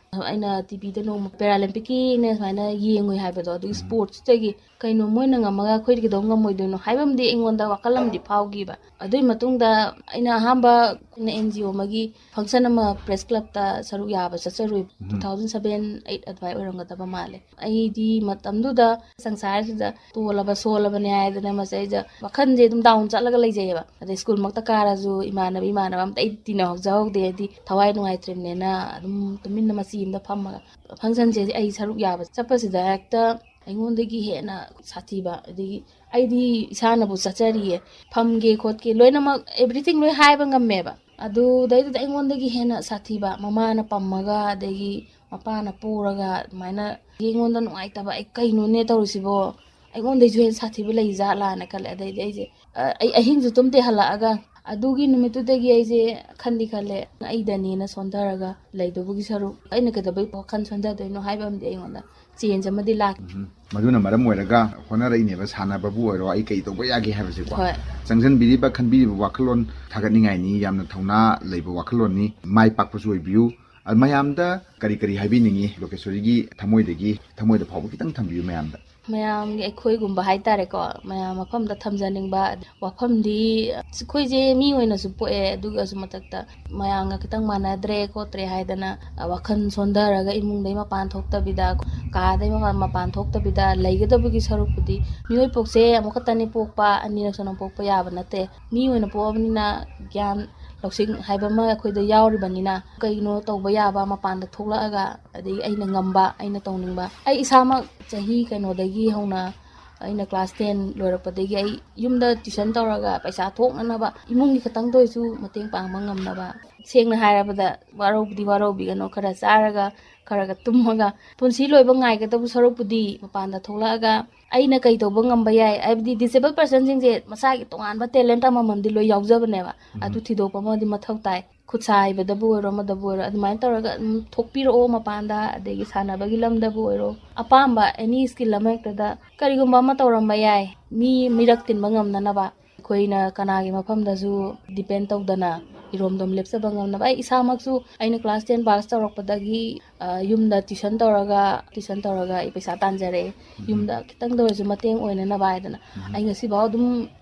ꯑꯩꯅ ꯇꯤꯚꯤꯗ ꯅꯣꯡꯃ ꯄꯦꯔꯥꯂꯦꯝꯄꯤꯛꯀꯤꯅꯦ ꯁꯨꯃꯥꯏꯅ ꯌꯦꯡꯉꯨꯏ ꯍꯥꯏꯕꯗꯣ, ꯑꯗꯨꯒꯤ ꯁ꯭ꯄꯣꯔꯠꯁꯇꯒꯤ ꯀꯩꯅꯣ ꯃꯣꯏꯅ ꯉꯝꯃꯒ ꯑꯩꯈꯣꯏꯗꯤ ꯀꯩꯗꯧ ꯉꯝꯃꯣꯏꯗꯣꯏꯅꯣ ꯍꯥꯏꯕ ꯑꯃꯗꯤ ꯑꯩꯉꯣꯟꯗ ꯋꯥꯈꯜ ꯑꯃꯗꯤ ꯐꯥꯎꯈꯤꯕ꯫ ꯑꯗꯨꯒꯤ ꯃꯇꯨꯡꯗ ꯑꯩꯅ ꯑꯍꯥꯟꯕ ꯑꯩꯅ ꯑꯦꯟ ꯖꯤ ꯑꯣ ꯑꯃꯒꯤ ꯐꯪꯁꯟ ꯑꯃ ꯄ꯭ꯔꯦꯁ ꯀ꯭ꯂꯕꯇ ꯁꯔꯨꯛ ꯌꯥꯕ ꯆꯠꯆꯔꯨꯏ꯫ ꯇꯨ ꯊꯥꯎꯖꯟ ꯁꯚꯦꯟ ꯑꯩꯠ ꯑꯗꯨꯃꯥꯏ ꯑꯣꯏꯔꯝꯒꯗꯕ ꯃꯥꯜꯂꯦ꯫ ꯑꯩꯗꯤ ꯃꯇꯝꯗꯨꯗ ꯁꯪꯁꯥꯔꯁꯤꯗ ꯇꯣꯜꯂꯕ ꯁꯣꯜꯂꯕꯅꯦ ꯍꯥꯏꯗꯅ ꯃꯁꯩꯗ ꯋꯥꯈꯜꯁꯦ ꯑꯗꯨꯝ ꯗꯥꯎꯟ ꯆꯠꯂꯒ ꯂꯩꯖꯩꯑꯕ꯫ ꯑꯗꯩ ꯁ꯭ꯀꯨꯜꯃꯛꯇ ꯀꯥꯔꯁꯨ ꯏꯃꯥꯟꯅꯕ ꯏꯃꯥꯟꯅꯕ ꯑꯝꯇ ꯑꯩ ꯇꯤꯟꯅꯍꯧꯖꯍꯧꯗꯦ, ꯍꯥꯏꯗꯤ ꯊꯋꯥꯏ ꯅꯨꯡꯉꯥꯏꯇ꯭ꯔꯤꯕꯅꯦꯅ ꯑꯗꯨꯝ ꯇꯨꯃꯤꯟꯅ ꯃꯆꯤ ꯑꯃꯗ ꯐꯝꯃꯒ꯫ ꯐꯪꯁꯟꯁꯦ ꯑꯩ ꯁꯔꯨꯛ ꯌꯥꯕ ꯆꯠꯄꯁꯤꯗ ꯍꯦꯛꯇ ꯑꯩꯉꯣꯟꯗꯒꯤ ꯍꯦꯟꯅ ꯁꯥꯊꯤꯕ, ꯑꯗꯒꯤ ꯑꯩꯗꯤ ꯏꯁꯥꯅꯕꯨ ꯆꯠꯆꯔꯤꯌꯦ, ꯐꯝꯒꯦ ꯈꯣꯠꯀꯦ ꯂꯣꯏꯅꯃꯛ, ꯑꯦꯕ꯭ꯔꯤꯊꯤꯡ ꯂꯣꯏ ꯍꯥꯏꯕ ꯉꯝꯃꯦꯕ꯫ ꯑꯗꯨꯗꯩꯗꯨꯗ ꯑꯩꯉꯣꯟꯗꯒꯤ ꯍꯦꯟꯅ ꯁꯥꯊꯤꯕ, ꯃꯃꯥꯅ ꯄꯝꯃꯒ ꯑꯗꯒꯤ ꯃꯄꯥꯅ ꯄꯨꯔꯒ ꯑꯗꯨꯃꯥꯏꯅ ꯑꯩꯉꯣꯟꯗ ꯅꯨꯡꯉꯥꯏꯇꯕ, "ꯑꯩ ꯀꯩꯅꯣꯅꯦ ꯇꯧꯔꯤꯁꯤꯕꯣ? ꯑꯩꯉꯣꯟꯗꯩꯁꯨ ꯍꯦꯟꯅ ꯁꯥꯊꯤꯕ ꯂꯩ ꯖꯥꯠꯂꯥꯅ?" ꯈꯜꯂꯦ꯫ ꯑꯗꯩꯗꯤ ꯑꯩꯁꯦ, ꯑ, ꯑꯩ ꯑꯍꯤꯡꯁꯨ ꯇꯨꯝꯗꯦ ꯍꯜꯂꯛꯑꯒ꯫ ꯑꯗꯨꯒꯤ ꯅꯨꯃꯤꯠꯇꯨꯗꯒꯤ ꯑꯩꯁꯦ ꯈꯟꯗꯤ ꯈꯜꯂꯦ, ꯑꯩꯗꯅꯦꯅ ꯁꯣꯟꯊꯔꯒ ꯂꯩꯗꯧꯕꯒꯤ ꯁꯔꯨꯛ ꯑꯩꯅ ꯀꯩꯗꯧꯕꯩ ꯋꯥꯈꯜ ꯁꯣꯟꯊꯗꯣꯏꯅꯣ ꯍꯥꯏꯕ ꯑꯃꯗꯤ ꯑꯩꯉꯣꯟꯗ ꯆꯦꯟꯖ ꯑꯃꯗꯤ ꯂꯥꯛꯈꯤ꯫ ꯎꯝ꯫ ꯃꯗꯨꯅ ꯃꯔꯝ ꯑꯣꯏꯔꯒ ꯍꯣꯠꯅꯔꯛꯏꯅꯦꯕ, ꯁꯥꯟꯅꯕꯕꯨ ꯑꯣꯏꯔꯣ, ꯑꯩ ꯀꯩ ꯇꯧꯕ ꯌꯥꯒꯦ ꯍꯥꯏꯕꯁꯦꯀꯣ꯫ ꯍꯣꯏ꯫ ꯆꯪꯁꯤꯟꯕꯤꯔꯤꯕ, ꯈꯟꯕꯤꯔꯤꯕ ꯋꯥꯈꯜꯂꯣꯟ ꯊꯥꯒꯠꯅꯤꯡꯉꯥꯏꯅꯤ, ꯌꯥꯝꯅ ꯊꯧꯅꯥ ꯂꯩꯕ ꯋꯥꯈꯜꯂꯣꯟꯅꯤ, ꯃꯥꯏ ꯄꯥꯛꯄꯁꯨ ꯑꯣꯏꯕꯤꯌꯨ꯫ ꯑ, ꯃꯌꯥꯝꯗ ꯀꯔꯤ ꯀꯔꯤ ꯍꯥꯏꯕꯤꯅꯤꯡꯉꯤ? ꯂꯣꯀꯦꯁꯣꯔꯤꯒꯤ ꯊꯃꯣꯏꯗꯒꯤ, ꯊꯃꯣꯏꯗ ꯐꯥꯎꯕ ꯈꯤꯇꯪ ꯊꯝꯕꯤꯌꯨ ꯃꯌꯥꯝꯗ꯫ ꯃꯌꯥꯝꯒꯤ, ꯑꯩꯈꯣꯏꯒꯨꯝꯕ ꯍꯥꯏꯇꯥꯔꯦꯀꯣ, ꯃꯌꯥꯝ ꯃꯐꯝꯗ ꯊꯝꯖꯅꯤꯡꯕ ꯋꯥꯐꯝꯗꯤ, ꯑꯩꯈꯣꯏꯁꯦ ꯃꯤ ꯑꯣꯏꯅꯁꯨ ꯄꯣꯛꯑꯦ, ꯑꯗꯨꯒꯁꯨ ꯃꯊꯛꯇ ꯃꯌꯥꯝꯒ ꯈꯤꯇꯪ ꯃꯥꯟꯅꯗ꯭ꯔꯦ ꯈꯣꯠꯇ꯭ꯔꯦ ꯍꯥꯏꯗꯅ, ꯑ, ꯋꯥꯈꯜ ꯁꯣꯟꯊꯔꯒ ꯏꯃꯨꯡꯗꯩ ꯃꯄꯥꯟ ꯊꯣꯛꯇꯕꯤꯗ, ꯀꯥꯗꯩ ꯃꯄꯥꯟ, ꯃꯄꯥꯟ ꯊꯣꯛꯇꯕꯤꯗ ꯂꯩꯒꯗꯕꯒꯤ ꯁꯔꯨꯛꯄꯨꯗꯤ, ꯃꯤꯑꯣꯏ ꯄꯣꯛꯁꯦ ꯑꯃꯨꯛꯈꯛꯇꯅꯤ ꯄꯣꯛꯄ, ꯑꯅꯤꯔꯛ ꯁꯨꯅ ꯄꯣꯛꯄ ꯌꯥꯕ ꯅꯠꯇꯦ꯫ ꯃꯤ ꯑꯣꯏꯅ ꯄꯣꯛꯑꯕꯅꯤꯅ ꯒ꯭ꯌꯥꯟ ꯂꯧꯁꯤꯡ ꯍꯥꯏꯕ ꯑꯃ ꯑꯩꯈꯣꯏꯗ ꯌꯥꯎꯔꯤꯕꯅꯤꯅ, ꯀꯩꯅꯣ ꯇꯧꯕ ꯌꯥꯕ ꯃꯄꯥꯟꯗ ꯊꯣꯛꯂꯛꯑꯒ, ꯑꯗꯒꯤ ꯑꯩꯅ ꯉꯝꯕ, ꯑꯩꯅ ꯇꯧꯅꯤꯡꯕ, ꯑꯩ ꯏꯁꯥꯃꯛ ꯆꯍꯤ ꯀꯩꯅꯣꯗꯒꯤ ꯍꯧꯅ, ꯑꯩꯅ ꯀ꯭ꯂꯥꯁ ꯇꯦꯟ ꯂꯣꯏꯔꯛꯄꯗꯒꯤ ꯑꯩ ꯌꯨꯝꯗ ꯇ꯭ꯌꯨꯁꯟ ꯇꯧꯔꯒ ꯄꯩꯁꯥ ꯊꯣꯛꯅꯅꯕ, ꯏꯃꯨꯡꯒꯤ ꯈꯛꯇꯪꯗ ꯑꯣꯏꯁꯨ ꯃꯇꯦꯡ ꯄꯥꯡꯕ ꯉꯝꯅꯕ꯫ ꯁꯦꯡꯅ ꯍꯥꯏꯔꯕꯗ, ꯋꯥꯔꯧꯕꯗꯤ ꯋꯥꯔꯧꯕꯤꯒꯅꯣ, ꯈꯔ ꯆꯥꯔꯒ, ꯈꯔꯒ ꯇꯨꯝꯃꯒ ꯄꯨꯟꯁꯤ ꯂꯣꯏꯕ ꯉꯥꯏꯒꯗꯕ ꯁꯔꯨꯛꯄꯨꯗꯤ ꯃꯄꯥꯟꯗ ꯊꯣꯛꯂꯛꯑꯒ ꯑꯩꯅ ꯀꯩ ꯇꯧꯕ ꯉꯝꯕ ꯌꯥꯏ, ꯍꯥꯏꯕꯗꯤ ꯗꯤꯁꯦꯕꯜ ꯄꯔꯁꯟꯁꯤꯡꯁꯦ ꯃꯁꯥꯒꯤ ꯇꯣꯉꯥꯟꯕ ꯇꯦꯂꯦꯟꯠ ꯑꯃꯃꯝꯗꯤ ꯂꯣꯏ ꯌꯥꯎꯖꯕꯅꯦꯕ꯫ ꯑꯗꯨ ꯊꯤꯗꯣꯛꯄ ꯑꯃꯗꯤ ꯃꯊꯧ ꯇꯥꯏ꯫ ꯈꯨꯠ ꯁꯥ ꯍꯩꯕꯗꯕꯨ ꯑꯣꯏꯔꯣ, ꯑꯃꯗꯕꯨ ꯑꯣꯏꯔꯣ, ꯑꯗꯨꯃꯥꯏꯅ ꯇꯧꯔꯒ ꯑꯗꯨꯝ ꯊꯣꯛꯄꯤꯔꯛꯑꯣ ꯃꯄꯥꯟꯗ, ꯑꯗꯒꯤ ꯁꯥꯟꯅꯕꯒꯤ ꯂꯝꯗꯕꯨ ꯑꯣꯏꯔꯣ, ꯑꯄꯥꯝꯕ ꯑꯦꯅꯤ ꯁ꯭ꯀꯤꯜ ꯑꯃ ꯍꯦꯛꯇꯗ ꯀꯔꯤꯒꯨꯝꯕ ꯑꯃ ꯇꯧꯔꯝꯕ ꯌꯥꯏ, ꯃꯤ ꯃꯤꯔꯛ ꯇꯤꯟꯕ ꯉꯝꯅꯅꯕ꯫ ꯑꯩꯈꯣꯏꯅ ꯀꯅꯥꯒꯤ ꯃꯐꯝꯗꯁꯨ ꯗꯤꯄꯦꯟ ꯇꯧꯗꯅ ꯏꯔꯣꯝꯗꯣꯝ ꯂꯦꯞꯆꯕ ꯉꯝꯅꯕ꯫ ꯑꯩ ꯏꯁꯥꯃꯛꯁꯨ ꯑꯩꯅ ꯀ꯭ꯂꯥꯁ ꯇꯦꯟ ꯄꯥꯁ ꯇꯧꯔꯛꯄꯗꯒꯤ, ꯑ, ꯌꯨꯝꯗ ꯇ꯭ꯌꯨꯁꯟ ꯇꯧꯔꯒ, ꯇ꯭ꯌꯨꯁꯟ ꯇꯧꯔꯒ ꯑꯩ ꯄꯩꯁꯥ ꯇꯥꯟꯖꯔꯛꯑꯦ꯫ ꯎꯝ꯫ ꯌꯨꯝꯗ ꯈꯤꯇꯪꯗ ꯑꯣꯏꯔꯁꯨ ꯃꯇꯦꯡ ꯑꯣꯏꯅꯅꯕ ꯍꯥꯏꯗꯅ꯫ ꯎꯝ꯫ ꯑꯩ ꯉꯁꯤꯐꯥꯎ ꯑꯗꯨꯝ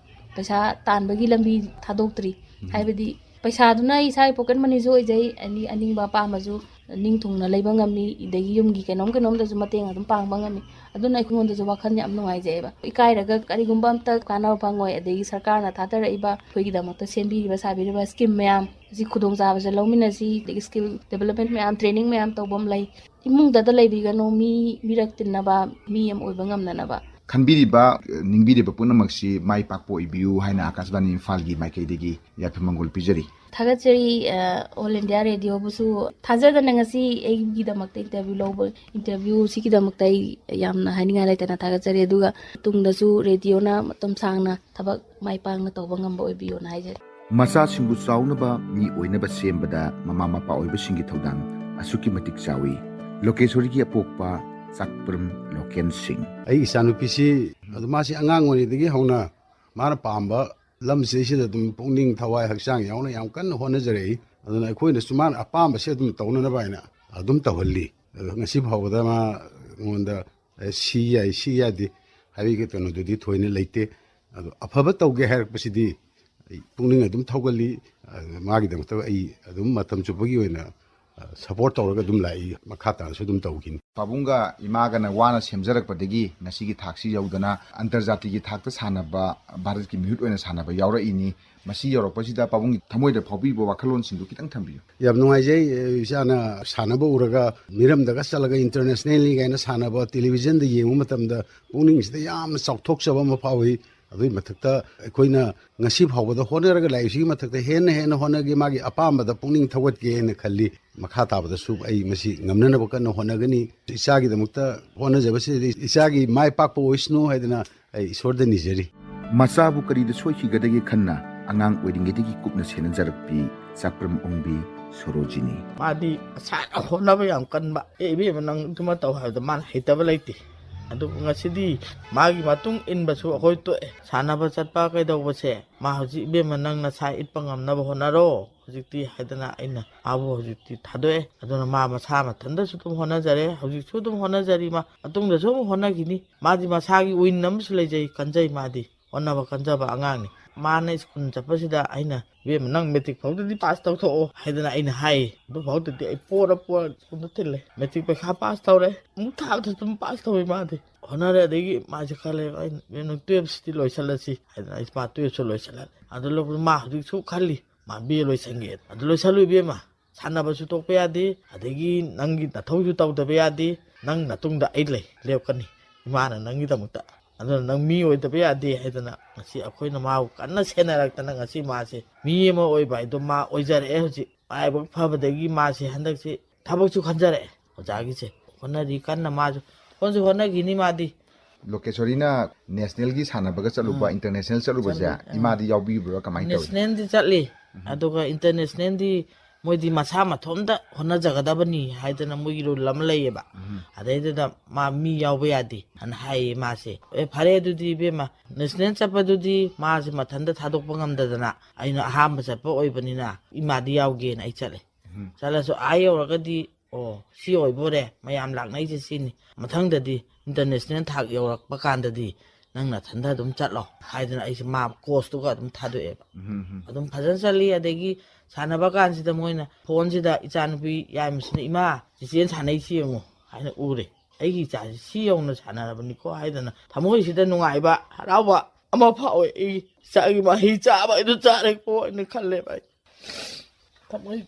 ꯄꯩꯁꯥ ꯇꯥꯟꯕꯒꯤ ꯂꯝꯕꯤ ꯊꯥꯗꯣꯛꯇ꯭ꯔꯤ꯫ ꯎꯝ꯫ ꯍꯥꯏꯕꯗꯤ ꯄꯩꯁꯥꯗꯨꯅ ꯑꯩ ꯏꯁꯥꯒꯤ ꯄꯣꯀꯦꯠ ꯃꯅꯤꯁꯨ ꯑꯣꯏꯖꯩ, ꯑꯅꯤ-, ꯑꯅꯤꯡꯕ ꯑꯄꯥꯝꯕꯁꯨ ꯅꯤꯡꯊꯨꯡꯅ ꯂꯩꯕ ꯉꯝꯃꯤ, ꯑꯗꯒꯤ ꯌꯨꯝꯒꯤ ꯀꯩꯅꯣꯝ ꯀꯩꯅꯣꯝꯗꯁꯨ ꯃꯇꯦꯡ ꯑꯗꯨꯝ ꯄꯥꯡꯕ ꯉꯝꯃꯤ꯫ ꯑꯗꯨꯅ ꯑꯩꯉꯣꯟꯗꯁꯨ ꯋꯥꯈꯜ ꯌꯥꯝ ꯅꯨꯡꯉꯥꯏꯖꯩꯑꯕ꯫ ꯏꯀꯥꯏꯔꯒ ꯀꯔꯤꯒꯨꯝꯕ ꯑꯝꯇ ꯀꯥꯟꯅꯕ ꯐꯪꯉꯣꯏ, ꯑꯗꯒꯤ ꯁꯔꯀꯥꯔꯅ ꯊꯥꯗꯔꯛꯏꯕ ꯑꯩꯈꯣꯏꯒꯤꯗꯃꯛꯇ ꯁꯦꯝꯕꯤꯔꯤꯕ ꯁꯥꯕꯤꯔꯤꯕ ꯁ꯭ꯀꯤꯝ ꯃꯌꯥꯝ ꯑꯁꯤ ꯈꯨꯗꯣꯡꯆꯥꯕꯁꯦ ꯂꯧꯃꯤꯟꯅꯁꯤ, ꯑꯗꯒꯤ ꯁ꯭ꯀꯤꯜ ꯗꯦꯕꯂꯞꯃꯦꯟ ꯃꯌꯥꯝ, ꯇ꯭ꯔꯦꯅꯤꯡ ꯃꯌꯥꯝ ꯇꯧꯐꯝ ꯂꯩ꯫ ꯏꯃꯨꯡꯗꯇ ꯂꯩꯕꯤꯒꯅꯨ, ꯃꯤ ꯃꯤꯔꯛ ꯇꯤꯟꯅꯕ, ꯃꯤ ꯑꯃ ꯑꯣꯏꯕ ꯉꯝꯅꯅꯕ꯫ ꯈꯟꯕꯤꯔꯤꯕ, ꯅꯤꯡꯕꯤꯔꯤꯕ ꯄꯨꯝꯅꯃꯛꯁꯤ ꯃꯥꯏ ꯄꯥꯛꯄ ꯑꯣꯏꯕꯤꯌꯨ ꯍꯥꯏꯅ ꯑꯀꯥꯁꯕꯥꯅꯤ ꯏꯝꯐꯥꯜꯒꯤ ꯃꯥꯏꯀꯩꯗꯒꯤ ꯌꯥꯏꯐ ꯃꯪꯒꯣꯜ ꯄꯤꯖꯔꯤ꯫ ꯊꯥꯒꯠꯆꯔꯤ, ꯑ, ꯑꯣꯜ ꯏꯟꯗꯤꯌꯥ ꯔꯦꯗꯤꯑꯣꯕꯨꯁꯨ ꯊꯥꯖꯗꯅ ꯉꯁꯤ ꯑꯩꯒꯤꯗꯃꯛꯇ ꯏꯟꯇꯔꯚ꯭ꯌꯨ ꯂꯧꯕ, ꯏꯟꯇꯔꯚ꯭ꯌꯨꯁꯤꯒꯤꯗꯃꯛꯇ ꯑꯩ ꯌꯥꯝꯅ ꯍꯥꯏꯅꯤꯡꯉꯥꯏ ꯂꯩꯇꯅ ꯊꯥꯒꯠꯆꯔꯤ꯫ ꯑꯗꯨꯒ ꯇꯨꯡꯗꯁꯨ ꯔꯦꯗꯤꯑꯣꯅ ꯃꯇꯝ ꯁꯥꯡꯅ ꯊꯕꯛ ꯃꯥꯏ ꯄꯥꯛꯅ ꯇꯧꯕ ꯉꯝꯕ ꯑꯣꯏꯕꯤꯌꯣꯅ ꯍꯥꯏꯖꯔꯤ꯫ ꯃꯆꯥꯁꯤꯡꯕꯨ ꯆꯥꯎꯅꯕ ꯃꯤ ꯑꯣꯏꯅꯕ ꯁꯦꯝꯕꯗ ꯃꯃꯥ ꯃꯄꯥ ꯑꯣꯏꯕꯁꯤꯡꯒꯤ ꯊꯧꯗꯥꯡ ꯑꯁꯨꯛꯀꯤ ꯃꯇꯤꯛ ꯆꯥꯎꯏ꯫ ꯂꯣꯀꯦꯁꯣꯔꯤꯒꯤ ꯑꯄꯣꯛꯄ ꯆꯥꯛꯄ꯭ꯔꯝ ꯂꯣꯀꯦꯟ ꯁꯤꯡ꯫ ꯑꯩ ꯏꯆꯥꯅꯨꯄꯤꯁꯤ ꯑꯗꯨ ꯃꯥꯁꯤ ꯑꯉꯥꯡ ꯑꯣꯏꯔꯤꯉꯩꯗꯒꯤ ꯍꯧꯅ ꯃꯥꯅ ꯄꯥꯝꯕ ꯂꯝꯁꯤꯗꯩꯁꯤꯗ ꯑꯗꯨꯝ ꯄꯨꯛꯅꯤꯡ ꯊꯋꯥꯏ ꯍꯛꯆꯥꯡ ꯌꯥꯎꯅ ꯌꯥꯝ ꯀꯟꯅ ꯍꯣꯠꯅꯖꯔꯛꯏ꯫ ꯑꯗꯨꯅ ꯑꯩꯈꯣꯏꯅꯁꯨ ꯃꯥꯅ ꯑꯄꯥꯝꯕꯁꯦ ꯑꯗꯨꯝ ꯇꯧꯅꯅꯕ ꯍꯥꯏꯅ ꯑꯗꯨꯝ ꯇꯧꯍꯜꯂꯤ꯫ ꯑꯗꯣ ꯉꯁꯤ ꯐꯥꯎꯕꯗ ꯃꯥ ꯑꯩꯉꯣꯟꯗ, "ꯑꯦ, ꯁꯤ ꯌꯥꯏ, ꯁꯤ ꯌꯥꯗꯦ" ꯍꯥꯏꯕꯒꯤ ꯀꯩꯅꯣꯗꯨꯗꯤ ꯊꯣꯏꯅ ꯂꯩꯇꯦ꯫ ꯑꯗꯣ ꯑꯐꯕ ꯇꯧꯒꯦ ꯍꯥꯏꯔꯛꯄꯁꯤꯗꯤ ꯑꯩ ꯄꯨꯛꯅꯤꯡ ꯑꯗꯨꯝ ꯊꯧꯒꯠꯂꯤ꯫ ꯑꯗꯨ ꯃꯥꯒꯤꯗꯃꯛꯇ ꯑꯩ ꯑꯗꯨꯝ ꯃꯇꯝ ꯆꯨꯞꯄꯒꯤ ꯑꯣꯏꯅ, ꯑ, ꯁꯄꯣꯔꯠ ꯇꯧꯔꯒ ꯑꯗꯨꯝ ꯂꯥꯛꯏ, ꯃꯈꯥ ꯇꯥꯅꯁꯨ ꯑꯗꯨꯝ ꯇꯧꯈꯤꯅꯤ꯫ ꯄꯥꯕꯨꯡꯒ ꯏꯃꯥꯒꯅ ꯋꯥꯅ ꯁꯦꯝꯖꯔꯛꯄꯗꯒꯤ ꯉꯁꯤꯒꯤ ꯊꯥꯛꯁꯤ ꯌꯧꯗꯅ ꯑꯟꯇꯔꯖꯥꯇꯤꯒꯤ ꯊꯥꯛꯇ ꯁꯥꯟꯅꯕ, ꯚꯥꯔꯠꯀꯤ ꯃꯤꯍꯨꯠ ꯑꯣꯏꯅ ꯁꯥꯟꯅꯕ ꯌꯥꯎꯔꯛꯏꯅꯤ꯫ ꯃꯁꯤ ꯌꯧꯔꯛꯄꯁꯤꯗ ꯄꯥꯕꯨꯡꯒꯤ ꯊꯃꯣꯏꯗ ꯐꯥꯎꯕꯤꯕ ꯋꯥꯈꯜꯂꯣꯟꯁꯤꯡꯗꯨ ꯈꯤꯇꯪ ꯊꯝꯕꯤꯌꯨ꯫ ꯌꯥꯝ ꯅꯨꯡꯉꯥꯏꯖꯩ, ꯑꯦ, ꯏꯆꯥꯅ ꯁꯥꯟꯅꯕ ꯎꯔꯒ, ꯃꯤꯔꯝꯗꯒ ꯆꯠꯂꯒ ꯏꯟꯇꯔꯅꯦꯁꯅꯦꯜꯂꯤ ꯀꯥꯏꯅ ꯁꯥꯟꯅꯕ ꯇꯦꯂꯤꯚꯤꯖꯟꯗ ꯌꯦꯡꯕ ꯃꯇꯝꯗ ꯄꯨꯛꯅꯤꯡꯁꯤꯗ ꯌꯥꯝꯅ ꯆꯥꯎꯊꯣꯛꯆꯕ ꯑꯃ ꯐꯥꯎꯏ꯫ ꯑꯗꯨꯒꯤ ꯃꯊꯛꯇ ꯑꯩꯈꯣꯏꯅ ꯉꯁꯤ ꯐꯥꯎꯕꯗ ꯍꯣꯠꯅꯔꯒ ꯂꯥꯛꯏꯁꯤꯒꯤ ꯃꯊꯛꯇ ꯍꯦꯟꯅ ꯍꯦꯟꯅ ꯍꯣꯠꯅꯒꯦ, ꯃꯥꯒꯤ ꯑꯄꯥꯝꯕꯗ ꯄꯨꯛꯅꯤꯡ ꯊꯧꯒꯠꯀꯦ ꯍꯥꯏꯅ ꯈꯜꯂꯤ꯫ ꯃꯈꯥ ꯇꯥꯕꯗꯁꯨ ꯑꯩ ꯃꯁꯤ ꯉꯝꯅꯅꯕ ꯀꯟꯅ ꯍꯣꯠꯅꯒꯅꯤ꯫ ꯏꯆꯥꯒꯤꯗꯃꯛꯇ ꯍꯣꯠꯅꯖꯕꯁꯤꯗ ꯏꯆꯥꯒꯤ ꯃꯥꯏ ꯄꯥꯛꯄ ꯑꯣꯏꯁꯅꯨ ꯍꯥꯏꯗꯅ ꯑꯩ ꯏꯁꯣꯔꯗ ꯅꯤꯖꯔꯤ꯫ ꯃꯆꯥꯕꯨ ꯀꯔꯤꯗ ꯁꯣꯏꯈꯤꯒꯗꯒꯦ ꯈꯟꯅ ꯑꯉꯥꯡ ꯑꯣꯏꯔꯤꯉꯩꯗꯒꯤ ꯀꯨꯞꯅ ꯁꯦꯟꯅꯖꯔꯛꯄꯤ ꯆꯥꯛꯄ꯭ꯔꯝ ꯑꯣꯡꯕꯤ ꯁꯣꯔꯣꯖꯤꯅꯤ꯫ ꯃꯥꯗꯤ ꯃꯁꯥꯅ ꯍꯣꯠꯅꯕ ꯌꯥꯝ ꯀꯟꯕ꯫ "ꯑꯦ, ꯏꯕꯦꯝꯃ, ꯅꯪ ꯑꯗꯨꯃ ꯇꯧ" ꯍꯥꯏꯕꯗ ꯃꯥꯅ ꯍꯩꯇꯕ ꯂꯩꯇꯦ꯫ ꯑꯗꯨꯕꯨ ꯉꯁꯤꯗꯤ ꯃꯥꯒꯤ ꯃꯇꯨꯡ ꯏꯟꯕꯁꯨ ꯑꯩꯈꯣꯏ ꯇꯣꯛꯑꯦ꯫ ꯁꯥꯟꯅꯕ ꯆꯠꯄ ꯀꯩꯗꯧꯕꯁꯦ ꯃꯥ ꯍꯧꯖꯤꯛ ꯏꯕꯦꯝꯃ ꯅꯪ ꯅꯁꯥ ꯏꯠꯄ ꯉꯝꯅꯕ ꯍꯣꯠꯅꯔꯣ ꯍꯧꯖꯤꯛꯇꯤ ꯍꯥꯏꯗꯅ ꯑꯩꯅ ꯃꯥꯕꯨ ꯍꯧꯖꯤꯛꯇꯤ ꯊꯥꯗꯣꯛꯑꯦ꯫ ꯑꯗꯨꯅ ꯃꯥ ꯃꯁꯥ ꯃꯊꯟꯇꯁꯨ ꯑꯗꯨꯝ ꯍꯣꯠꯅꯖꯔꯦ, ꯍꯧꯖꯤꯛꯁꯨ ꯑꯗꯨꯝ ꯍꯣꯠꯅꯖꯔꯤ꯫ ꯃꯥ ꯃꯇꯨꯡꯗꯁꯨ ꯑꯃꯨꯛ ꯍꯣꯠꯅꯈꯤꯅꯤ꯫ ꯃꯥꯗꯤ ꯃꯁꯥꯒꯤ ꯋꯤꯟ ꯑꯃꯁꯨ ꯂꯩꯖꯩ, ꯀꯟꯖꯩ꯫ ꯃꯥꯗꯤ ꯍꯣꯠꯅꯕ ꯀꯟꯖꯕ ꯑꯉꯥꯡꯅꯤ꯫ ꯃꯥꯅ ꯁ꯭ꯀꯨꯜ ꯆꯠꯄꯁꯤꯗ ꯑꯩꯅ, "ꯏꯕꯦꯝꯃ, ꯅꯪ ꯃꯦꯇ꯭ꯔꯤꯛ ꯐꯥꯎꯗꯗꯤ ꯄꯥꯁ ꯇꯧꯊꯣꯛꯑꯣ" ꯍꯥꯏꯗꯅ ꯑꯩꯅ ꯍꯥꯏ꯫ ꯑꯗꯨ ꯐꯥꯎꯗꯗꯤ ꯑꯩ ꯄꯣꯔ ꯄꯣꯔ ꯁ꯭ꯀꯨꯜꯗ ꯊꯤꯜꯂꯦ꯫ ꯃꯦꯇ꯭ꯔꯤꯛ ꯄꯩꯈꯥ ꯄꯥꯁ ꯇꯧꯔꯦ꯫ ꯑꯃꯨꯛ ꯊꯥꯕꯗ ꯑꯗꯨꯝ ꯄꯥꯁ ꯇꯧꯋꯤ ꯃꯥꯗꯤ꯫ ꯍꯣꯠꯅꯔꯦ꯫ ꯑꯗꯒꯤ ꯃꯥꯁꯦ ꯈꯜꯂꯦ, ꯑꯩꯅ, "ꯏꯕꯦꯝꯃ, ꯅꯪ ꯇꯨꯌꯦꯜꯞꯁꯤꯗꯤ ꯂꯣꯏꯁꯤꯜꯂꯁꯤ" ꯍꯥꯏꯗꯅ ꯑꯩ ꯃꯥ ꯇꯨꯌꯦꯜꯞꯁꯨ ꯂꯣꯏꯁꯤꯜꯍꯜꯂꯦ꯫ ꯑꯗꯨ ꯂꯧꯕꯗ ꯃꯥ ꯍꯧꯖꯤꯛꯁꯨ ꯈꯜꯂꯤ, ꯃꯥ ꯕꯤ ꯑꯦ ꯂꯣꯏꯁꯤꯟꯒꯦ꯫ ꯑꯗꯨ ꯂꯣꯏꯁꯤꯜꯂꯨ ꯏꯕꯦꯝꯃ, ꯁꯥꯟꯅꯕꯁꯨ ꯇꯣꯛꯄ ꯌꯥꯗꯦ, ꯑꯗꯒꯤ ꯅꯪꯒꯤ ꯅꯊꯧꯁꯨ ꯇꯧꯗꯕ ꯌꯥꯗꯦ꯫ ꯅꯪ ꯅꯇꯨꯡꯗ ꯑꯩ ꯂꯩ, ꯂꯦꯞꯀꯅꯤ ꯏꯃꯥꯅ ꯅꯪꯒꯤꯗꯃꯛꯇ꯫ ꯑꯗꯨꯅ ꯅꯪ ꯃꯤ ꯑꯣꯏꯗꯕ ꯌꯥꯗꯦ ꯍꯥꯏꯗꯅ ꯉꯁꯤ ꯑꯩꯈꯣꯏꯅ ꯃꯥꯕꯨ ꯀꯟꯅ ꯁꯦꯟꯅꯔꯛꯇꯅ ꯉꯁꯤ ꯃꯥꯁꯦ ꯃꯤ ꯑꯃ ꯑꯣꯏꯕ ꯍꯥꯏꯗꯣ ꯃꯥ ꯑꯣꯏꯖꯔꯛꯑꯦ꯫ ꯍꯧꯖꯤꯛ ꯂꯥꯏꯕꯛ ꯐꯕꯗꯒꯤ ꯃꯥꯁꯦ ꯍꯟꯗꯛꯁꯤ ꯊꯕꯛꯁꯨ ꯈꯟꯖꯔꯛꯑꯦ꯫ ꯑꯣꯖꯥꯒꯤꯁꯦ ꯍꯣꯠꯅꯔꯤ ꯀꯟꯅ ꯃꯥꯁꯨ꯫ ꯍꯣꯠꯁꯨ ꯍꯣꯠꯅꯈꯤꯅꯤ ꯃꯥꯗꯤ꯫ ꯂꯣꯀꯦꯁꯣꯔꯤꯅ ꯅꯦꯁꯅꯦꯜꯒꯤ ꯁꯥꯟꯅꯕꯒ ꯆꯠꯂꯨꯕ, ꯎꯝ꯫ ꯏꯟꯇꯔꯅꯦꯁꯅꯦꯜ ꯆꯠꯂꯨꯕꯁꯦ ꯆꯠꯂꯨꯏ, ꯑꯥ꯫ ꯏꯃꯥꯗꯤ ꯌꯥꯎꯕꯤꯕ꯭ꯔꯥ, ꯀꯃꯥꯏꯅ ꯇꯧꯏ? ꯅꯦꯁꯅꯦꯜꯗꯤ ꯆꯠꯂꯤ꯫ ꯎꯝ꯫ ꯑꯗꯨꯒ ꯏꯟꯇꯔꯅꯦꯁꯅꯦꯜꯗꯤ ꯃꯣꯏꯗꯤ ꯃꯁꯥ ꯃꯊꯣꯝꯇ ꯍꯣꯠꯅꯖꯒꯗꯕꯅꯤ ꯍꯥꯏꯗꯅ ꯃꯣꯏꯒꯤ ꯔꯨꯜ ꯑꯃ ꯂꯩꯌꯦꯕ꯫ ꯎꯝ꯫ ꯑꯗꯩꯗꯨꯗ ꯃꯥ ꯃꯤ ꯌꯥꯎꯕ ꯌꯥꯗꯦ ꯍꯥꯏꯅ ꯍꯥꯏꯌꯦ ꯃꯥꯁꯦ꯫ "ꯑꯦ, ꯐꯔꯦ ꯑꯗꯨꯗꯤ ꯏꯕꯦꯝꯃ, ꯅꯦꯁꯅꯦꯜ ꯆꯠꯄꯗꯨꯗꯤ ꯃꯥꯁꯦ ꯃꯊꯟꯇ ꯊꯥꯗꯣꯛꯄ ꯉꯝꯗꯗꯅ ꯑꯩꯅ ꯑꯍꯥꯟꯕ ꯆꯠꯄ ꯑꯣꯏꯕꯅꯤꯅ ꯏꯃꯥꯗꯤ ꯌꯥꯎꯒꯦꯅ ꯑꯩ ꯆꯠꯂꯦ꯫ ꯎꯝ꯫ ꯆꯠꯂꯁꯨ ꯑꯥ ꯌꯧꯔꯒꯗꯤ, ꯑꯣ, ꯁꯤ ꯑꯣꯏꯕꯣꯔꯦ, ꯃꯌꯥꯝ ꯂꯥꯛꯅꯩꯁꯦ ꯁꯤꯅꯤ, ꯃꯊꯪꯗꯗꯤ ꯏꯟꯇꯔꯅꯦꯁꯅꯦꯜ ꯊꯥꯛ ꯌꯧꯔꯛꯄ ꯀꯥꯟꯗꯗꯤ ꯅꯪ ꯅꯊꯟꯗ ꯑꯗꯨꯝ ꯆꯠꯂꯣ" ꯍꯥꯏꯗꯅ ꯑꯩꯁꯦ ꯃꯥ ꯀꯣꯆꯇꯨꯒ ꯑꯗꯨꯝ ꯊꯥꯗꯣꯛꯑꯦꯕ꯫ ꯎꯝ, ꯎꯝ꯫ ꯑꯗꯨꯝ ꯐꯖꯅ ꯆꯠꯂꯤ꯫ ꯑꯗꯒꯤ ꯁꯥꯟꯅꯕ ꯀꯥꯟꯁꯤꯗ ꯃꯣꯏꯅ ꯐꯣꯟꯁꯤꯗ ꯏꯆꯥꯅꯨꯄꯤ ꯌꯥꯏꯃꯁꯤꯅ, "ꯏꯃꯥ, ꯆꯤꯆꯦꯅ ꯁꯥꯟꯅꯩꯁꯤ ꯌꯦꯡꯉꯨ" ꯍꯥꯏꯅ ꯎꯔꯦ꯫ ꯑꯩꯒꯤ ꯏꯆꯥꯁꯤ ꯁꯤ ꯌꯧꯅ ꯁꯥꯟꯅꯔꯕꯅꯤꯀꯣ ꯍꯥꯏꯗꯅ ꯊꯃꯣꯏꯁꯤꯗ ꯅꯨꯡꯉꯥꯏꯕ, ꯍꯔꯥꯎꯕ ꯑꯃ ꯐꯥꯎꯋꯦ꯫ ꯑꯩꯒꯤ ꯏꯆꯥꯒꯤ ꯃꯍꯩ ꯆꯥꯕ ꯍꯥꯏꯗꯨ ꯆꯥꯔꯦꯀꯣ ꯍꯥꯏꯅ ꯈꯜꯂꯦꯕ ꯑꯩ꯫ ꯊꯃꯣꯏ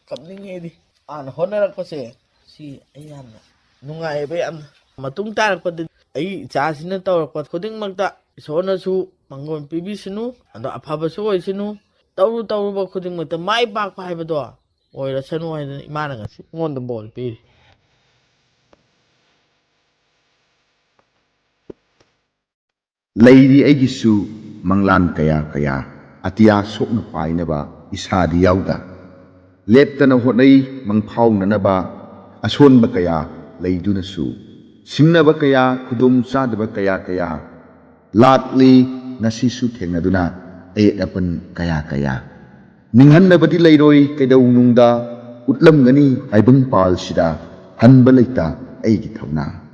ꯀꯞꯅꯤꯡꯉꯦ ꯑꯩꯗꯤ꯫ ꯍꯥꯟꯅ ꯍꯣꯠꯅꯔꯛꯄꯁꯦ ꯁꯤ ꯑꯩ ꯌꯥꯝꯅ ꯅꯨꯡꯉꯥꯏꯌꯦꯕ ꯌꯥꯝꯅ꯫ ꯃꯇꯨꯡ ꯇꯥꯔꯛꯄꯗ ꯑꯩ ꯏꯆꯥꯁꯤꯅ ꯇꯧꯔꯛꯄ ꯈꯨꯗꯤꯡꯃꯛꯇ ꯏꯁꯣꯔꯅꯁꯨ ꯃꯪꯒꯣꯟ ꯄꯤꯕꯤꯁꯅꯨ, ꯑꯗꯣ ꯑꯐꯕꯁꯨ ꯑꯣꯏꯁꯅꯨ, ꯇꯧꯔꯨ ꯇꯧꯔꯨꯕ ꯈꯨꯗꯤꯡꯃꯛꯇ ꯃꯥꯏ ꯄꯥꯛꯄ ꯍꯥꯏꯕꯗꯣ ꯑꯣꯏꯔꯁꯅꯨ ꯍꯥꯏꯗꯅ ꯏꯃꯥꯅ ꯉꯁꯤ ꯑꯩꯉꯣꯟꯗ ꯕꯣꯔ ꯄꯤꯔꯤ꯫ ꯂꯩꯔꯤ ꯑꯩꯒꯤꯁꯨ ꯃꯪꯂꯥꯟ ꯀꯌꯥ ꯀꯌꯥ, ꯑꯇꯤꯌꯥ ꯁꯣꯛꯅ ꯄꯥꯏꯅꯕ ꯏꯁꯥꯗꯤ ꯌꯥꯎꯗ꯫ ꯂꯦꯞꯇꯅ ꯍꯣꯠꯅꯩ ꯃꯪꯐꯥꯎꯅꯅꯕ, ꯑꯁꯣꯟꯕ ꯀꯌꯥ ꯂꯩꯗꯨꯅꯁꯨ꯫ ꯁꯤꯡꯅꯕ ꯀꯌꯥ, ꯈꯨꯗꯣꯡ ꯆꯥꯗꯕ ꯀꯌꯥ ꯀꯌꯥ ꯂꯥꯛꯂꯤ, ꯉꯁꯤꯁꯨ ꯊꯦꯡꯅꯗꯨꯅ ꯑꯌꯦꯠ ꯑꯄꯟ ꯀꯌꯥ ꯀꯌꯥ꯫ ꯅꯤꯡꯍꯟꯅꯕꯗꯤ ꯂꯩꯔꯣꯏ ꯀꯩꯗꯧꯅꯨꯡꯗ, ꯎꯠꯂꯝꯒꯅꯤ ꯇꯥꯏꯕꯪ ꯄꯥꯜꯁꯤꯗ ꯍꯟꯕ ꯂꯩꯇ ꯑꯩꯒꯤ ꯊꯧꯅꯥ꯫